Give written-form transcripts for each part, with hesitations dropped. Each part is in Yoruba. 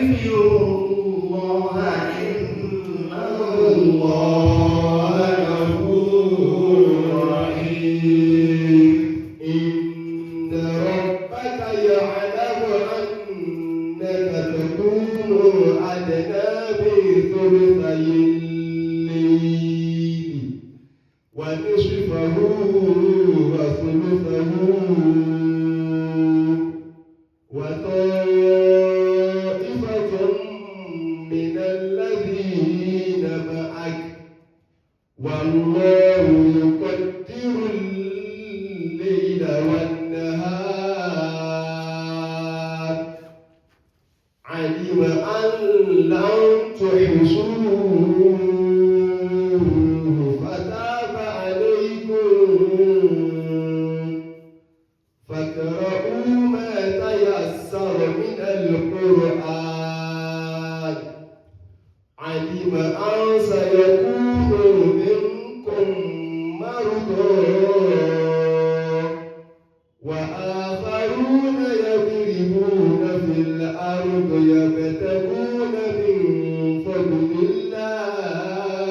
واستغفروا الله إن الله غفور رحيم. إن ربك يعلم أنك تقوم أدنى من ثلثي الليل ونصفه وثلثه وطائفة من الذين معك، والله يقدر الليل والنهار، علم أن لن تحصوه فتاب عليكم، فاقرؤوا ما تيسر من القرآن، علم أن سيكون منكم مرضى وآخرون يضربون في الأرض يبتغون من فضل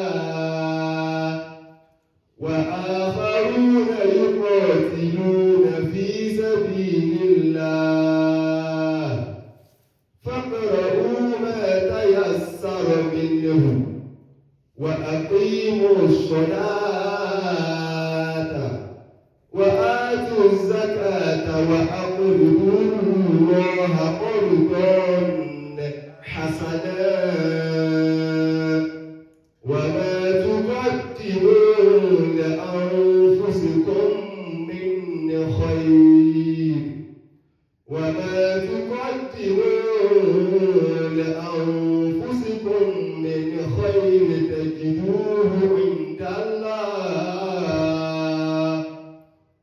الله، وآخرون يقاتلون في سبيل الله، فاقرؤوا ما تيسر منه وأقيموا الصلاة وآتوا الزكاة وأقرضوا الله قرضا حسنا، وما تقدموا لأنفسكم من خير، وما تقدموا لأنفسكم من خير تجدوه عند الله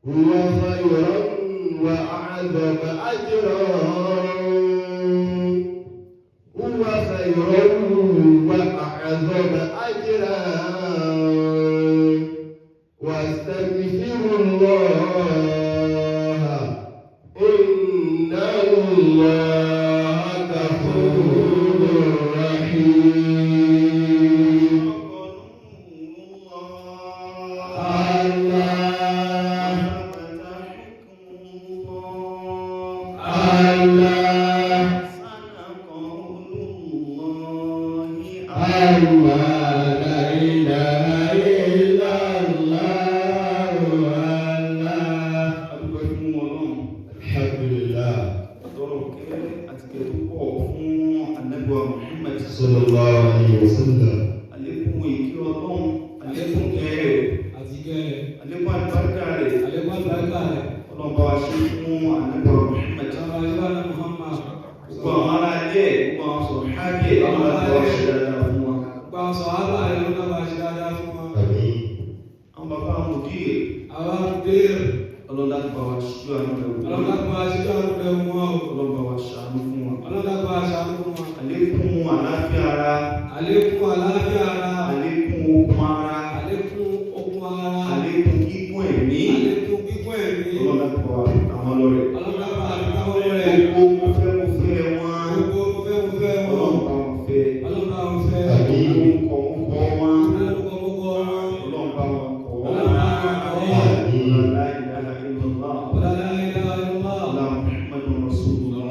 هو خيرا وأعظم أجرا، هو خيرا وأعظم أجرا، واستغفروا الله إن الله غفور رحيم. الله الله الله، لا إله إلا الله، الله. Adúpẹ́ fún Ọlọ́run. الحمد لله. Àtọrọ kẹ́ àti kẹ́ tó pọ̀ fún Ànábì wa Muhammad. صلى الله عليه وسلم. Àlékún ìkẹ́ Ọlọ́run, àlékún kẹ́ rẹ̀, Àti kẹ́rẹ̀. Àlékún àlùbáríkà rẹ̀. Àlékún àlùbáríkà rẹ̀. Ọlọ́run bá wa ṣe fún Ànábì wa Muhammad. Bàbá Ìbáná Muhammad. Gbogbo àwọn ará ilé ẹ̀, gbogbo àwọn sọ̀hábì ẹ̀, Ọlọ́run bá wa ṣe dáadáa fún wa. Gba sọ̀hábà rẹ̀ ló náà bá ṣe dáadáa fún wa. آمين. Àwọn bàbá mùdír, Àwọn àbúdéèrè. Ọlọ́run láti bá wa ṣíjú àánú rẹ̀ wò. Ọlọ́run láti bá wa ṣíjú àánú rẹ̀ wò wọ́n o. Ọlọ́run bá wa ṣàánú fún wa. Ọlọ́run láti bá wa ṣàánú fún wọn. Àlékún àlàáfíà ara, Àlékún àlàáfíà ara. Àlékún okun ara, Àlékún okun ara. Àlékún gígùn ẹ̀mí. Àlékún gígùn ẹ̀mí. Ọlọ́run láti bá wa fi àwọn lọ́rẹ̀. Ọlọ́run láti bá wa fi táwọn rẹ̀. Gbogbo mo fẹ́ mo fẹ́ wọn. Gbogbo mo fẹ́ mo fẹ́ wọn. Ọlọ́run bá wọn fẹ́. Ọlọ́run bá wọn fẹ́. Àmín. Gbogbo kọ̀ ń kọ́ wọn. Gbogbo mo kọ́ wọn. Ọlọ́run bá wọn kọ́. Ọlọ́run bá wọn kọ́. Àmín. La ilaha illallah. La ilaha illallah. La Muhammadun Rasulullah.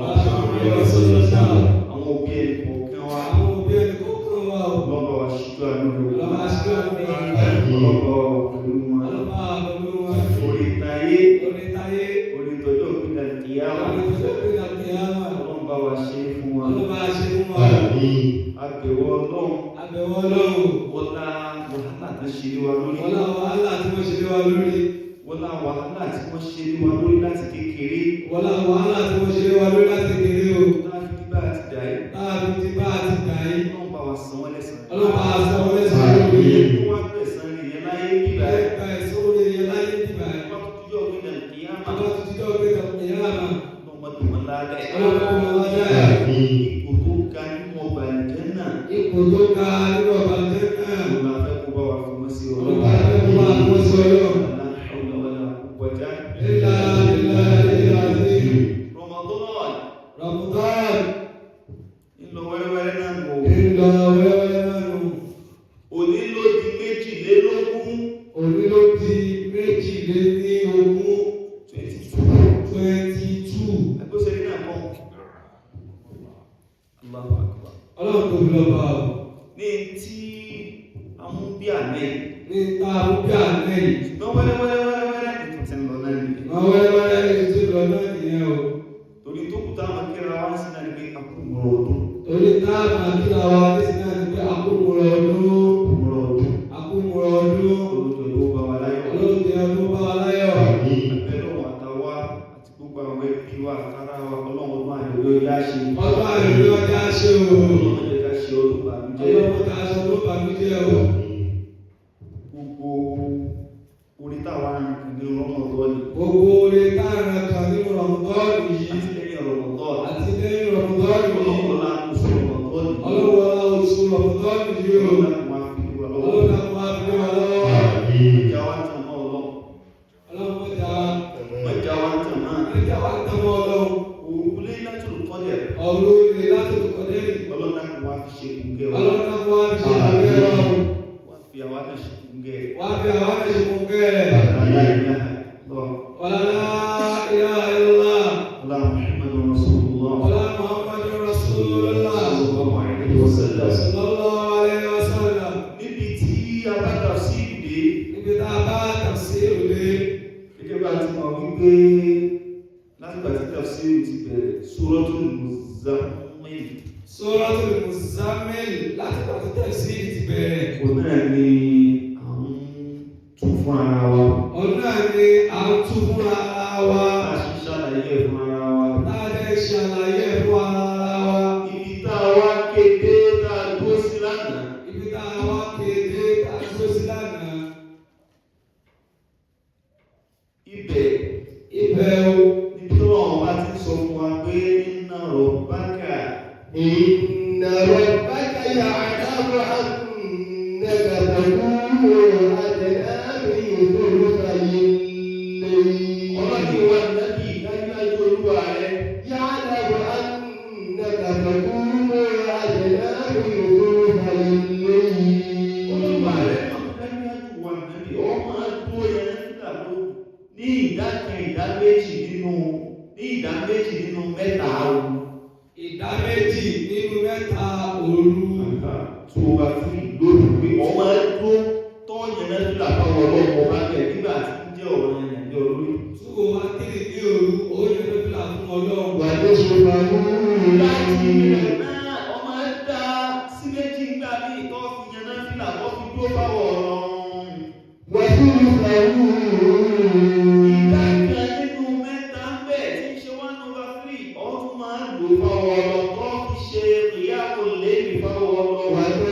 Rasulullah. Àwọn òbí ẹnì kọ̀ọ̀kan wa. Àwọn òbí ẹni kọ̀ọ̀kan wa o. Ọlọ́run bá wa ṣíjú àánú rẹ̀ wò. Ọlọ́run bá ṣíjú àánú rẹ̀ wò. Ọlọ́run bá wa wà pẹ̀lú wọn. Ọlọ́run bá wà pẹ̀lú wọn. Orí tayé, Orí táyé. Orí tọjọ́ ògbìnà kìyàmá. Orí tọjọ́ ògbìnà kìyàmá. Ọlọ́run bá wa ṣe é fún wa. Ọlọ́run bá ṣe fún wa. Àmín. Àbẹ̀wò Ọlọ́run. Àbẹ̀wò Ọlọ́run. Wọ́lá wàhálà tó ṣe lé wa lórí. Wọ́lá wàhálà tí wọ́n ṣe lé wa lórí. Wọ́lá wàhálà tí wọ́n ṣe lé wa lórí láti kékeré. Wọ́lá wàhálà tí wọ́n ṣe lé wa lórí láti kékeré o. Láti bí bá a ti dà yìí. Láàbí ti bá a ti dà yìí. Ọlọ́run bá wa san wọ́n lẹ́san. Ọlọ́run bá wa san wọ́n lẹ́san lórí. Wọ́n wá gbẹ̀san rẹ̀ yẹn láyé bíbá yìí. Ẹgbà ẹ̀sán orí yẹn láyé bíbá yìí. Wọ́n tún yọ̀ gbẹ̀dẹ̀ kìyàmá. Ọba tó ti dọ́ pé kìyàmá. Ọlọ́run má dùn wọ́n ládàá. Ọlọ́run má dùn wọ́n ládàá. Àmín. Ipò tó ga nínú ọgbà àlùjánnà. Ipò tó ga nínú ọgbà àlùjánnà. Ọlọ́run la fẹ́ kó bá wa fi wọ́n sí Ọlọ́run ọlọ́run. la fẹ́ kó bá wa fi wọ́n sí ọlọ́run. La hawla wala quwwata Illa billahi al-azim. Ramadan. Ramadan. Ń lọ wẹ́rẹ́wẹ́rẹ́. Allahu akbar. Ọlọ́run tóbi lọ́ba o. Ní tí a mú bí àná yìí. Ní ta mú bí àná yìí. Ṣùgbọ́n wẹ́rẹ́wẹ́rẹ́wẹ́rẹ́ ètò ti ń lọ náà nìyẹn. Ìmọ̀ wẹ́rẹ́wẹ́rẹ́ ní ti lọ náà nìyẹn o. Torí tó kù táwọn kíra wá sí náà ni pé akúmọ̀rọ̀ ọdún. Torí tá a máa kíra wa nísìnyí náà ni pé akúmọ̀rọ̀ ọdún. Akúmọ̀rọ̀ ọdún. Akúmọ̀rọ̀ ọdún. Olóòjọ́ ló bá wa láyọ̀. Olóòjọ́ ló bá wa láyọ̀. Àbẹ̀lẹ̀ òun àtàwa àti gbogbo àwọn ẹbí wa àtàrà wa ọlọ́run ọdún ayọ̀ ló yá ṣe. Ọdún ayọ̀ ló yá ṣe o. Ọlọ́run jẹ́ ká ṣe ọdún bànújẹ́. Ọlọ́run ká ṣe ọdún bànújẹ́ o. Gbogbo orí táwa ń rìn nínú Ramadan. Gbogbo orí táwa ń rìn nínú Ramadan yìí. Àti lẹ́yìn Ramadan. Àti lẹ́yìn Ramadan yìí. Ọlọ́run ọlá oṣù Ramadan yìí. Ọlọ́run ọlá oṣù Ramadan yìí o. Ọlọ́run wá fi lé wa lọ́wọ́. Ọlọ́run wá fi lé wa lọ́wọ́. Ìjà wa tàn mọ́ Ọlọ́run. Ọlọ́run mọ̀jà. Mọ̀jà wa tàn mọ́. Mọ̀jà wa tàn mọ́ Ọlọ́run. Òru Laylatul Qadr. Òru Laylatul Qadr. Ọlọ́run dákun wá fi ṣe kùngẹ́ wa. Ọlọ́run dákun wá fi ṣe kùngẹ́ wa. Wá fi àwa náà ṣe kùngẹ́. Wá fi àwa náà ṣe kùngẹ́. La ilaha illallah. Wala la ilaha illallah. Wala Muhammadun Rasulullah. Wala Muhammadun Rasulullah. Sallallahu alayhi wa sallam. Sallallahu alayhi wa sallam. Níbi tí a bá tafsir dé. Níbi tá a bá tafsir dé. Gẹ́gẹ́ bá a ti mọ̀ wípé látìgbà tí tafsir ti bẹ̀rẹ̀ Suratul Muzammil. Suratul Muzammil látìgbà tí tafsir ti bẹ̀rẹ̀. Òun náà ni à ń tú fún ara wa. Òun náà ni à ń tú fún ara wa. A sì ṣàlàyé ẹ̀ fún ara wa. Tá a lè ṣàlàyé ẹ̀ fún ara wa. Ibi tá a wá kéde tá a dúró sí lánàá. Ibi tá a wá kéde tá a dúró sí lánàá. Ibẹ̀. Ibẹ̀ o. Níbi tó lọ́wọ́ bá ti sọ fún wa pé inna rabbaka. Inna rabbaka ya'lamu annaka taqumu adna min thulthayil layl. Ọlọ́ni wa nábì dájúdájú olúwa rẹ̀. Ya'lamu annaka taqumu adna min thulthayil layl. Olúwa rẹ̀ mọ̀ dájúdájú wa nábì ọ máa dúró yẹn nígbà ló ní ìdá kan ìdá méjì nínú ní ìdá méjì nínú mẹ́ta òru. Ìdá méjì nínú mẹ́ta òru. 2/3 lóru pé ọ máa dúró tọ́ yẹn nígbà fáwọn ọlọ́mọ ọba bẹ̀ nígbà tí ń jẹ́ ọ̀rọ̀ yẹn ní olórí. 2/3 ní òru, ó yẹn nígbà fún Ọlọ́run. Wà ló ṣe máa ń Láti ilẹ̀ náà, ọ máa ń dá sí méjì nígbà míì tó fi yẹn náà fìlà tó fi dúró fáwọn ọ̀rọ̀. Wà tó ń fa Ìdá kan nínú mẹ́ta ń bẹ̀ tí ń ṣe 1/3, ọ tún máa ń lò fáwọn ọ̀rọ̀ tó fi ṣe ìyáwó lẹ́yìn fáwọn ọ̀rọ̀. Wà tó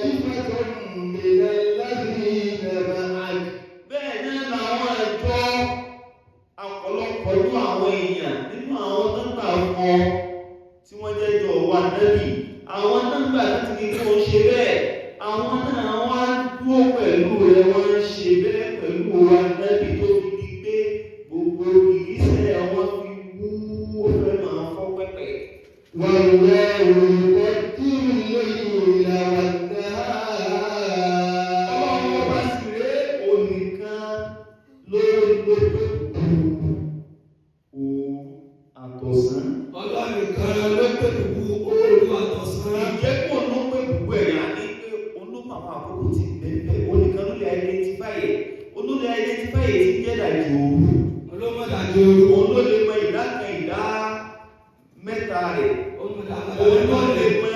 ìfẹ́tọ̀ mìíràn láti ìdàgbà àjò. Bẹ́ẹ̀ náà làwọn àjọ ọ̀pọ̀lọpọ̀ nínú àwọn èèyàn nínú àwọn nọ́mbà wọn tí wọ́n jẹ́ jọ wà nẹ́bì àwọn nọ́mbà láti ní kí wọ́n ṣe bẹ́ẹ̀ àwọn náà wá dúró pẹ̀lú rẹ̀ wọ́n ń ṣe bẹ́ẹ̀ pẹ̀lú wa nẹ́bì tó fi di pé gbogbo ìgbésẹ̀ wọn fi wú ó fẹ́ máa fọ́ pẹ́pẹ́. Wallahu yuqaddiru al-layla wan-nahar. Ọlọ́run ọba sì ré onìkan lórí gbogbo òru àtọ̀sán. Ọlọ́run nìkan ló pè gbogbo òru àtọ̀sán. Ìjẹ́ kó ló pé gbogbo ẹ̀yà ní pé olómọ àwọn àkókò ti bẹ̀rẹ̀ onìkan ló lè identify ẹ̀ olóòlè identify ẹ̀ ti jẹ́ ìdajì òru. Olómọdàjì òru. Òun ló lè mọ ìdá kan ìdá mẹ́ta rẹ̀. Òun ló lè mọ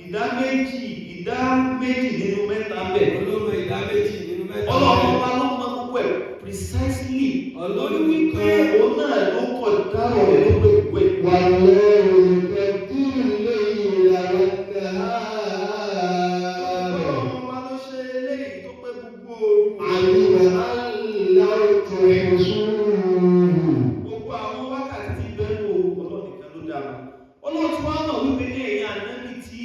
ìdá méjì ìdá méjì nínú mẹ́ta bẹ̀. Olómọ ìdá méjì nínú mẹ́ta. Ọlọ́run ọba ló mọ gbogbo ẹ̀ precisely. Ọlọ́run wípé òun náà ló kọ̀ dárò rẹ̀ ló pé gbogbo ẹ̀. Wallahu yuqaddiru al-layla wan-nahar. Ọlọ́run ọba ló ṣe eléyìí tó pé gbogbo òru. Alima an law tuhsuhu. Gbogbo àwọn wákàtí tí bẹ́ẹ̀ lò Ọlọ́run nìkan ló dára. Ọlọ́run tí wọ́n mọ̀ wípé ní ẹ̀yìn ànábì tí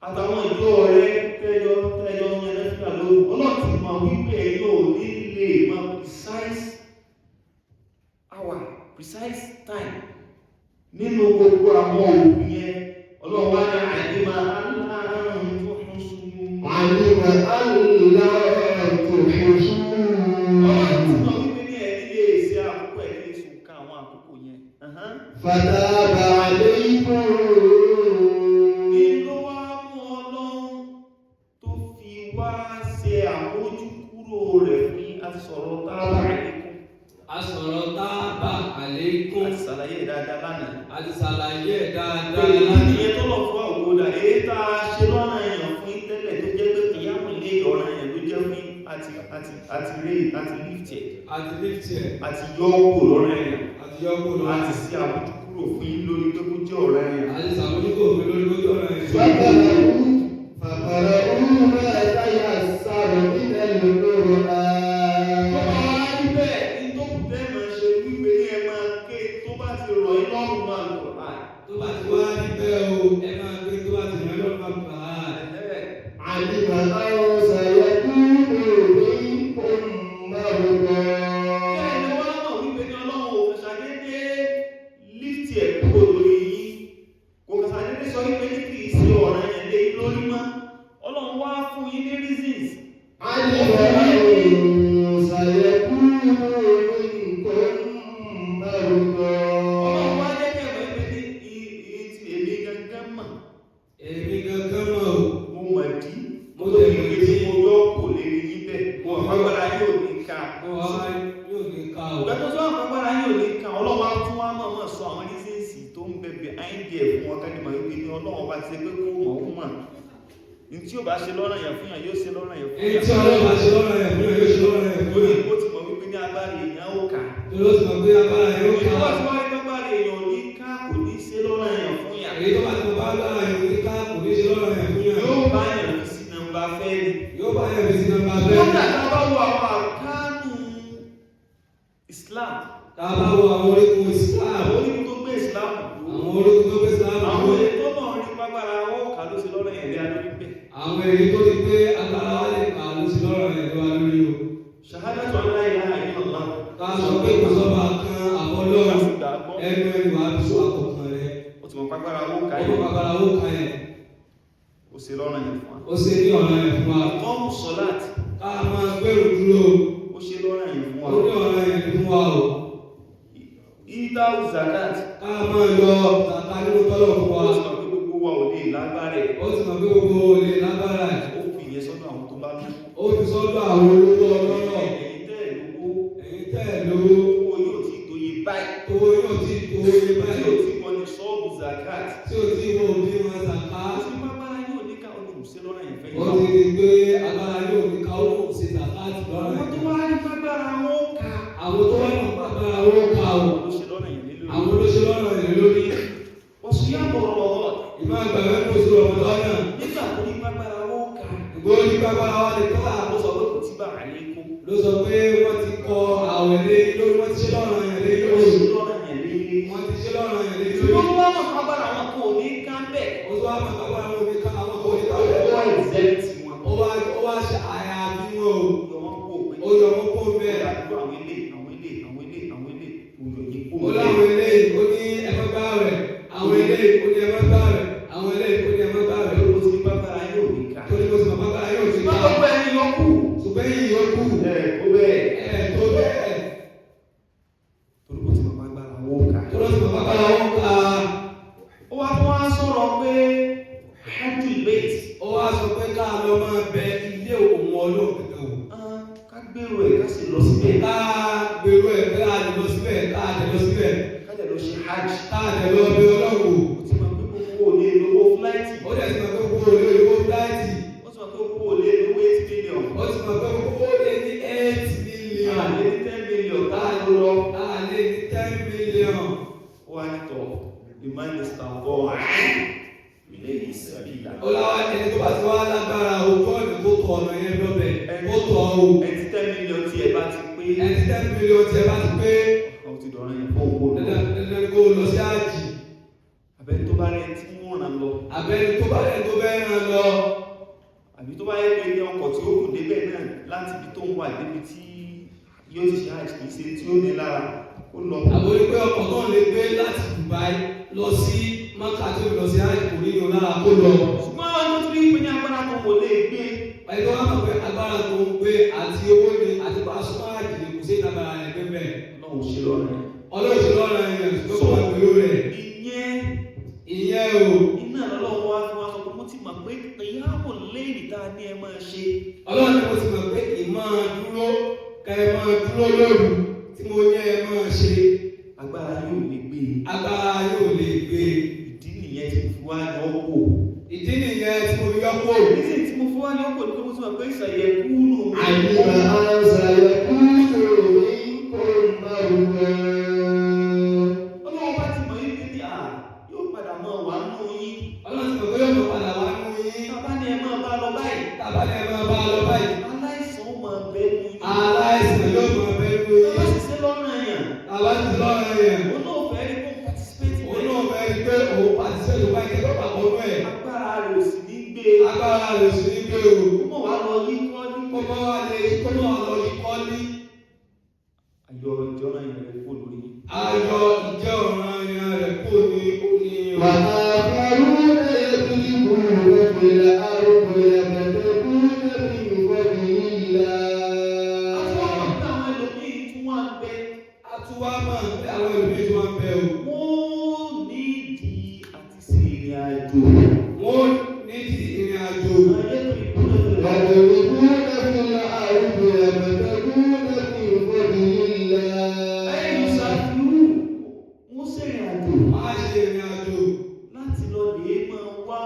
àtàwọn ìjọ rẹ̀ tẹ́yọ tẹ́yọ yẹn lẹ́fíà lóru. Ọlọ́run ti mọ̀ wípé ẹ̀yin ò ní lè mọ precise hour, precise time nínú gbogbo àwọn òru yẹn. Ọlọ́run wá ní àdìmọ̀ aláàrùn tó ń sùn. Alima an law tuhsuhu. Ọlọ́run ti mọ̀ wípé ní ẹ̀yin lè ṣe àkókò ẹ̀ lè sùn ká àwọn àkókò yẹn. Fa فتاب عليكم. Ní ló wá mú Ọlọ́run tó fi wá ṣe àmójúkúrò rẹ̀ fún yín. A ti sọ̀rọ̀ tábà àlékún. A sọ̀rọ̀ tábà àlékún. A ti ṣàlàyé ẹ̀ dáadáa lánàá. A ti ṣàlàyé ẹ̀ dáadáa Èyí lánàá. nìyẹn tó lọ fún àwòdà èyí tá a ṣe lọ́nà èèyàn fún yín tẹ́lẹ̀ tó jẹ́ pé kìyàmù lé ọ̀ràn èèyàn ló jẹ́ fún yín àti rí àti lift ẹ̀ A ti lift ẹ̀. àti yọ kúrò lọ́rọ̀ èèyàn A ti yọ kúrò lọ́rọ̀ àti sí àmójúkúrò fún yín lórí pé kó jẹ́ ọ̀ràn èèyàn. A ti ṣàmójúkúrò fún lórí lójú ọ̀rọ̀ yẹn. فقرأوا ما تيسر من Tó القرآن. bá wá rí bẹ́ẹ̀ ní tó kù tẹ́ máa ṣe wípé ní ẹ máa ké tó bá ti rọ̀ yín lọ́rùn máa lọ láì. Tó bá ti wá rí bẹ́ẹ̀ o, ẹ máa gbé tó bá ti rẹ̀ lọ́rùn máa bà á. علم أن سيكون منكم مرضى. Kẹ́ ẹ wá mọ̀ wípé ní Ọlọ́run ò kàn ṣàdédé lift ẹ̀ kúrò lórí yín. Kò kàn ṣàdédé sọ wípé ní kì í ṣe ọ̀ràn yẹn lé yín lórí mọ́. Ọlọ́run wá fún yín ní reasons. علم أن سيكون منكم مرضى. Ọlọ́run wá jẹ́ kẹ́ ẹ mọ̀ wípé ní tí èmi gangan mọ̀. Èmi gangan mọ̀ o. Mo mọ̀ dí. Mo Mo dẹ̀ mọ̀ mọ̀ dí. dí. Mo yọ kò lè rí yín bẹ́ẹ̀. Mo agbára yóò ní ká. Mo wá yóò ní ká o. Ìgbà tó sọ àwọn agbára yóò ní ká, Ọlọ́run á tún wá mọ̀ mọ̀ sọ àwọn reasons tó ń bẹ behind ẹ̀ fún wọn kẹ́ni mọ̀ wípé ní Ọlọ́run bá ti ṣe pé kó mọ̀ ó mọ̀. Ní tí ó bá ṣe lọ́rọ̀ yẹn fún yàn yóò ṣe lọ́rọ̀ yẹn fún Èyí tí yàn. Ọlọ́run bá ṣe lọ́rọ̀ yẹn fún yẹn yóò ṣe lọ́rọ̀ yẹn fún Torí yẹn. ó ti mọ̀ wípé ní agbára èèyàn ó kà. Torí ó ti mọ̀ pé agbára yẹn ó Èyí tó ká. bá ti wá rí agbára èèyàn ò ní ká kò ní ṣe lọ́rọ̀ yẹn fún yàn. Èyí tó bá ti mọ̀ pé agbára yẹn ò ní ká kò ní ṣe lọ́rọ̀ yẹn fún yẹn. Yóò bá yàn fi sí nọ́mbà fẹ́ ni. Yóò bá yẹn fi sí nọ́mbà fẹ́. Kódà tá a bá wo àwọn àrkánù Islam, Tá a bá wo àwọn orígun Islam, àwọn onígun tó gbé Islam dúró. àwọn orígun tó gbé Islam Àwọn dúró. èyí tó náà rí pàgbára wọn kà ló ṣe lọ́rọ̀ yẹn lé alórí bẹ́ẹ̀. Àwọn èyí tó ti pé agbára wa lè kà ló ṣe lọ́rọ̀ yẹn lé wa lórí o. Shahadatu an la ilaha illallah. Ká sọ pé kò sọ́ba kan àfọlọ́run Ká sì gbàgbọ́. ẹnu ẹnu wàá fi sọ àkọ́kàn rẹ̀. Ó ti mọ̀ pàgbára wọn kà Ó yẹn. mọ̀ agbára ó kà yẹn. Ó ṣe lọ́rọ̀ yẹn fún wa. Ó ṣe ní ọ̀rọ̀ yẹn fún wa. Ìkọ́mù sọ́láàtì. Ká máa gbèrò dúró. Ó ṣe lọ́rọ̀ yẹn fún wa. Ó ní ọ̀rọ̀ yẹn fún wa o. Ìdáwù zakat. Ká máa yọ zàká nínú tọ́lọ̀ fún wa. Ó ti mọ̀ pé gbogbo wa ò lè lágbára ẹ̀. Ó ti mọ̀ pé gbogbo olè lágbára ẹ̀. Ó fi ìyẹn sọ́dọ̀ àwọn tó bá lù. Ó fi sọ́dọ̀ àwọn olówó ọlọ́rọ̀. Ẹ̀yin tẹ́ ẹ̀ lówó. Ẹ̀yin tẹ́ ẹ̀ lówó. Owó yóò ti tóye báyìí. Owó yóò ti tó iye Tí báyìí. ò ti wọ ní sọ́ọ̀bù zakat. Tí o ti wo òbí wọn zàká. Ó ti pàgbára yóò ní ká olùsí lọ́rọ̀ yẹn fẹ́ Ó ti di pé agbára yóò ní ká ó lóun ṣe zàká àti lọ́rọ̀ Àwọn tó yẹn. wá rí pàgbára wọn kà. Àwọn tó wá mọ̀ pàgbára wọn ká o. Ló ṣe lọ́rọ̀ yẹn lé lórí. Àwọn ló ṣe lọ́rọ̀ yẹn lórí. Wọ́n sì yá bọ̀rọ̀ lọ́wọ́. Ìmọ̀ àgbàwẹ́ ní oṣù Ramadan. Nígbà tó ní pàgbára wọn kà. Ìgbó ní pàgbára wa lè ká. Ó sọ pé kò tí bá àlékún. Ló sọ pé wọ́n ti kọ àwẹ̀ lé lórí, wọ́n ti ṣe lọ́rọ̀ yẹn lé Ó lórí. ṣe lọ́rọ̀ yẹn lé lórí. Wọ́n ti ṣe lọ́rọ̀ yẹn lé lórí. Ṣùgbọ́n tó bá mọ̀ pàgbára wọn kò ní ká bẹ́ẹ̀. Ó tún wá mọ̀ pàgbára wọn ò ní ká àwọn kò ní ká Ó bẹ́ẹ̀. wá exempt wọn. Ó wá ṣe àyàfi wọn o. Yọ wọ́n kó pé. Ó yọ wọn kó bẹ́ẹ̀. Àdúgbò àwọn ilé, àwọn ilé, àwọn ilé, àwọn ilé, òjò yìí kó Ó láwọn eléyìí, ó ní ẹ má gbà rẹ̀. Àwọn eléyìí, ó ní ẹ má gbà rẹ̀. Àwọn eléyìí, ó ní ẹ má gbà rẹ̀. Ó ti ní pàgbára yóò ní ká. Torí mo sì mọ̀ pàgbára yóò ti Ṣùgbọ́n ká. gbogbo ẹni yọkù. Ṣùgbọ́n yìí yóò kù. Ẹ kó bẹ́ẹ̀. Ẹ tó bẹ́ẹ̀. Torí kò tí mọ̀ pàgbára wọn kà. Torí mo sì mọ̀ pàgbára wọn ká. Ó wá tún wá sọ̀rọ̀ pé hajj bait. Ó wá sọ pé ká lọ máa bẹ ilé òun Ọlọ́run kankan wò. Ká gbèrò ẹ̀ ká sì lọ síbẹ̀. Ká gbèrò ẹ̀ pé a lè lọ síbẹ̀, ká lè lọ síbẹ̀. Ká lè lọ ṣe hajj. Ká lè lọ bẹ Ọlọ́run wò. Ó ti mọ̀ pé gbogbo ò lè lówó fúláìtì. Ó dẹ̀ ti mọ̀ pé gbogbo olè owó fúláìtì. Ó ti mọ̀ pé gbogbo ò lè lówó 8 million. Ó ti mọ̀ pé gbogbo olè ní 8 million. A lè ní 10 million tá a lọ. A lè ní 10 million. Ó wá ní tọ̀ ìmánìsítà bọ̀ ilé ìsẹ̀bílà. Ó láwa ẹni tó bá ti wá lágbára ojú ọ̀nà tó tọ̀ ọ̀nà yẹn lọ́bẹ̀. Ó tọ̀ o. Ẹni tí 10 million tí ẹ bá ti pé. Ẹni tí 10 million tí ẹ bá ti pé. Ó ti dọ̀rọ̀ yẹn fún òkú lọ. Dandan kó lọ sí àjì. Àbẹ tó bá rẹ tí wọ́n ràn lọ. Àbẹ́ni tó bá rẹ̀ tó bẹ́ẹ̀ ràn lọ. Àbí tó bá yẹ pé ní ọkọ̀ tí ó kù débẹ̀ náà láti ibi tó ń wà débi tí yóò ti ṣe hajj kìí ṣe tí ó ní lára ó lọ. Àbórí pé ọkọ̀ náà lè gbé láti Dubai lọ sí Maka tí ó lọ sí hajj kò ní yan lára kó lọ. Ṣùgbọ́n àwọn tó ti rí pé ní agbára tó wò lè gbé. Ẹni tó wá mọ̀ pé agbára tó ń gbé àti owó ni àti pàṣípàá hajj ni kò sí ìtagbára rẹ̀ gbé bẹ́ẹ̀. Ọlọ́run ṣe lọ́rùn rẹ̀. Ọlọ́run ṣe lọ́rọ̀ yẹn ṣùgbọ́n kò wá pẹ̀lú rẹ̀. o. Iná lọ́lọ́run wá fi wá sọ pé mo ti mọ̀ pé ìyáwó léèrè tá a ní ẹ máa ṣe. Ọlọ́run ni mo ti mọ̀ pé ìmọ̀ dúró ká ẹ máa dúró lóru tí mo ní ẹ máa ṣe. Agbára yóò lè gbé e. Agbára yóò lè gbé e. Ìdí nìyẹn tí mo fi wá yọ ọ́ kò. Ìdí nìyẹn tí mo fi yọ kúrò. Nísìnyí tí mo fi wá yọ ọ́ kò ní pé mo ti mọ̀ pé ìṣàyẹ̀kúnù mi. علم أن سيكون منكم مرضى. Ọlọ́run bá ti mọ̀ yín pé ní à yóò padà máa wà nù yín. Ọlọ́run ti mọ̀ pé yóò mọ̀ padà wá nú yín. Bàbá ni ẹ máa bá lọ báyìí. Tàbá ni ẹ máa bá a lọ báyìí. Aláìsàn ó máa bẹ nù yín. Aláìsàn yóò mọ̀ bẹ́ẹ̀ nú Bàbá yín. sì ṣe lọ́rùn ẹ̀yàn. Tàbá ti lọ́rọ̀ yẹn. Òun náà fẹ́ rí kó participate Òun náà fẹ́ rí pé òun pàṣẹ ló bá jẹ́ pé pàpọ̀ nú ẹ̀. Agbára rẹ̀ ò sì ní gbé e. Agbára rẹ̀ sì ní gbé o. Ó mọ̀ wá lọ yí kọ́ ní. Kó mọ́ wá lè kó mọ́ wá lọ yí kọ́lí. Ayọ̀ ìjọ́nà yẹn rẹ̀ kó lórí yín. Ayọ̀ ìjẹ́ ọ̀ràn yẹn rẹ̀ kò ní oní o. وآخرون يضربون في الأرض يبتغون من فضل الله. Àwọn ọ̀gá àwọn ẹlòmíì tún wá ń bẹ. A tún wá mọ̀ pé àwọn ìlú tí wọ́n ń bẹ o. Wọ́n nídìí àti ṣe ìrìn àjò. Wọ́n nídìí ìrìn àjò. Ayé tó ìkúnlẹ̀ fún wa. يضربون في الأرض يبتغون من فضل الله. Ayé ìṣàfihàn wọ́n ṣe ìrìn àjò Wọ́n á ṣe ìrìn àjò láti lọ lè máa wá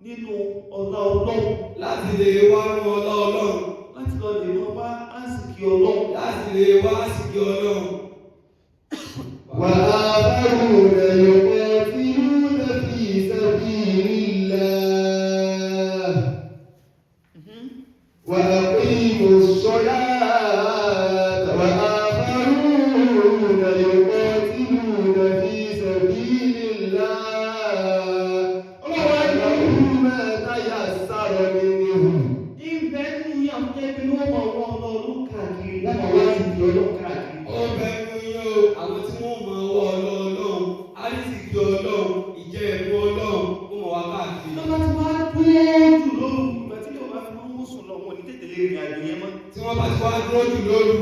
nínú ọlá Ọlọ́run. láti lè wá nú ọlá Ọlọ́run. Láti lọ lè máa wá àsìkí Ọlọ́run. Láti lè wá àsìkí Ọlọ́run. وآخرون يقاتلون في سبيل الله. وأقيموا الصلاة وآخرون يقاتلون في سبيل الله. فاقرءوا ما تيسر منه. Ìbẹ́ nínú yàn jẹ́ pé wọ́n máa wá Ọlọ́run káàkiri láti wá àsìkí Ọlọ́run káàkiri. Ó bẹ nú yín o, àwọn tí wọ́n mọ ọwọ́ Ọlọ́run, àrísìkí Ọlọ́run, ìjẹ́ ẹ̀mú Ọlọ́run, ó mọ̀ wá káàkiri. Tọ́ba ti wá dúró jù lóru, ìgbà tí yóò bá fi máa ń mú sùn lọ, wọn ò ní tètè lè rìn àjò yẹn mọ́. Tí wọ́n bá ti wá dúró jù lóru,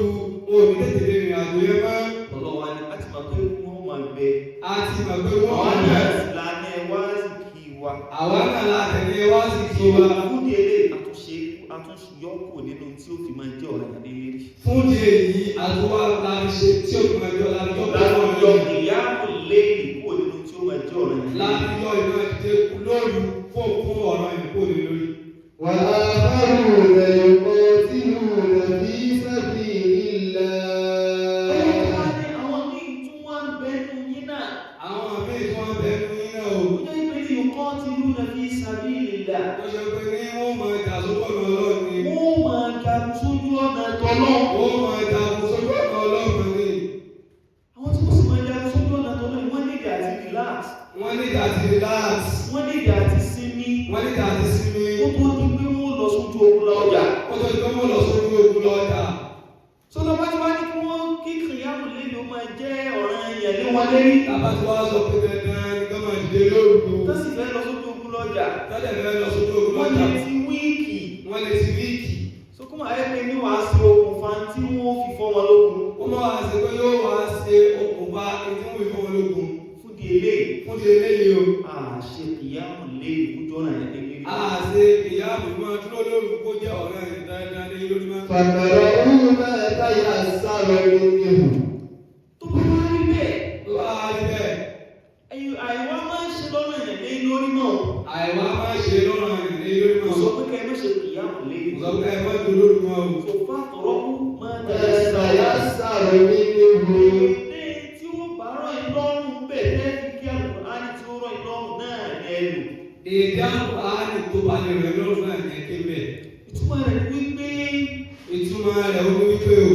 wọn ò ní tètè lè rìn àjò yẹn mọ́. Ọlọ́wà ni a ti mọ̀ pé wọ́n máa bẹ. A ti mọ̀ pé wọ́n Àwa wà náà bẹ́ẹ̀. sì la ní ẹ wá sí kí wa. Àwa náà la tẹ̀lé wá sí kí wa. Fún di eré àtúnṣe àtúnṣe yọkù nínú tí ó fi máa jẹ́ ọ̀rẹ́ àdé lérí. Fún di èyí, àtúwá la fi ṣe tí òkú ẹjọ́ la fi yọ Láti kúrò yọ nínú. ìyáàmù léèrè kúrò nínú tí ó máa jẹ́ ọ̀rẹ́ àdé La lérí. fi yọ ìmọ̀ ìdíje lóru fún fún ọ̀rọ̀ ìkó lè lórí. وآخرون يقاتلون في سبيل Ọlọ́run الله. wá ní àwọn míì tún wá ń bẹ nínú yín náà. Àwọn míì tí wọ́n bẹ nínú yín náà o. Ó jẹ́ pé yuqatiluna fi sabilillah. Tó ṣe pé ní wọ́n máa jà sójú ọ̀nà Ọlọ́run ni. Wọ́n máa jagun sójú ọ̀nà tọ́lọ́. Wọ́n máa jà sójú ọ̀nà Ọlọ́run ni. Àwọn tí wọ́n sì máa jagun sójú ọ̀nà tọ́lọ́ yìí, wọ́n nídìí àti relax. Wọ́n ní àti relax. Wọ́n nídìí àti sinmi. Wọ́n ní àti sinmi. Ó tó di pé wọ́n lọ sójú ogun lọ́jà. Ó tó di pé wọ́n lọ sójú ogun lọ́jà. Sọ́dọ̀ bá ti wá ní kí wọ́n kí kìyàmù lélo máa jẹ́ ọ̀ràn èèyàn lé wọn lérí. Tàbá tí wàá sọ pé dandan ni kí wọ́n máa dìde lóru. Tó sì fẹ́ lọ sójú ogun lọ́jà. Tọ́lẹ̀ fẹ́ lọ sójú ogun Wọ́n lọ́jà. lè ti wíìkì. Wọ́n lè ti wíìkì. Sókúnmọ̀ ayé pé ní wàá ṣe okùnfà tí wọ́n fi fọ́ wọn lókun. Ó máa wá ṣe pé yóò wá ṣe okùnfà etí wọ́n fi fọ́ wọn lógun. Fún di eléyìí, Fún ti eléyìí o. àṣe kìyàmù lélo kójú ọ̀nà yẹn lé lérí. A ṣe ìyá àbùmọ́ dúró lóru kó jẹ́ ọ̀rẹ́ rẹ̀ dáadáa lé lórí mọ́. فاقرءوا ما تيسر منه. Tó bá wá rí bẹ́ẹ̀, Tó bá wá rí bẹ́ẹ̀, àìwá máa ń ṣe lọ́nà yẹn lé lórí náà. àìwá máa ṣe lọ́rọ̀ rẹ̀ lé lórí Kò mọ́. sọ pé kẹ́ ẹ má ṣe kìyàmù lélo. Kò sọ pé ẹ má dúró lóru mọ́ o. Kò fà tọ̀rọ̀ kú máa ما tẹ̀lé. تيسر منه. Èdè tí ó bá rọ̀ yín lọ́rùn bẹ́ẹ̀ tẹ́ fi kí Àlùkùránì tí ó rọ̀ yín lọ́rùn náà ní ẹ lò. Èdè àlùkùránì tó bá lè rẹ̀ lọ́rùn náà ní ẹ̀kẹ́ mẹ́. Ìtumọ̀ rẹ̀ ni wípé Ìtumọ̀ rẹ̀ ó ní wípé o.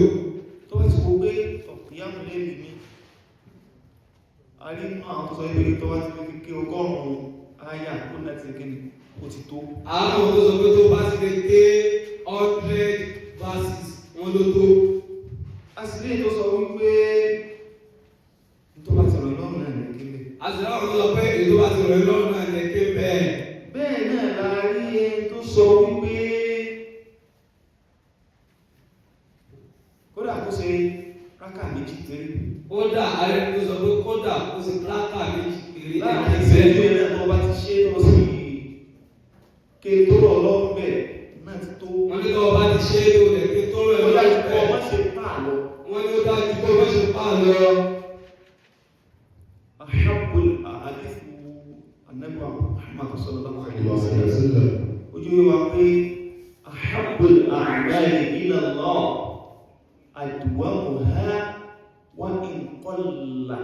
tó bá ti wo pé ọ̀kìyàmù lè mi. A rí nínú àwọn tó sọ wípé tó bá ti fi ké 100 áyà kó láti ṣe kíni ó ti tó. Àwọn tó sọ pé tó bá ti lè ké 100 verses wọn ló tó. A sì lè tó sọ wípé tó bá ti rọ̀ yín lọ́rùn náà ní ẹ̀kẹ́ mẹ́. A sì láwọn tó sọ pé èyí tó bá ti rẹ̀ lọ́rùn náà ní ẹ̀kẹ́ bẹ́ẹ̀. Bẹ́ẹ̀ náà la rí ẹni tó sọ wípé kódà kó ṣe rákà méjì péré. Kódà ààrẹ tó sọ pé kódà ó sì rákà méjì péré Láàrin ẹ̀kẹ́ ìṣẹ́jú bẹ́ẹ̀. ẹ̀rẹ́ tó bá Ahabbul hadithu Ànábì wa Muhammad sallallahu alaihi wasallam. Ojú yóò wá pé ahabbul a'mali ila Allah adwamuha wa in qalla.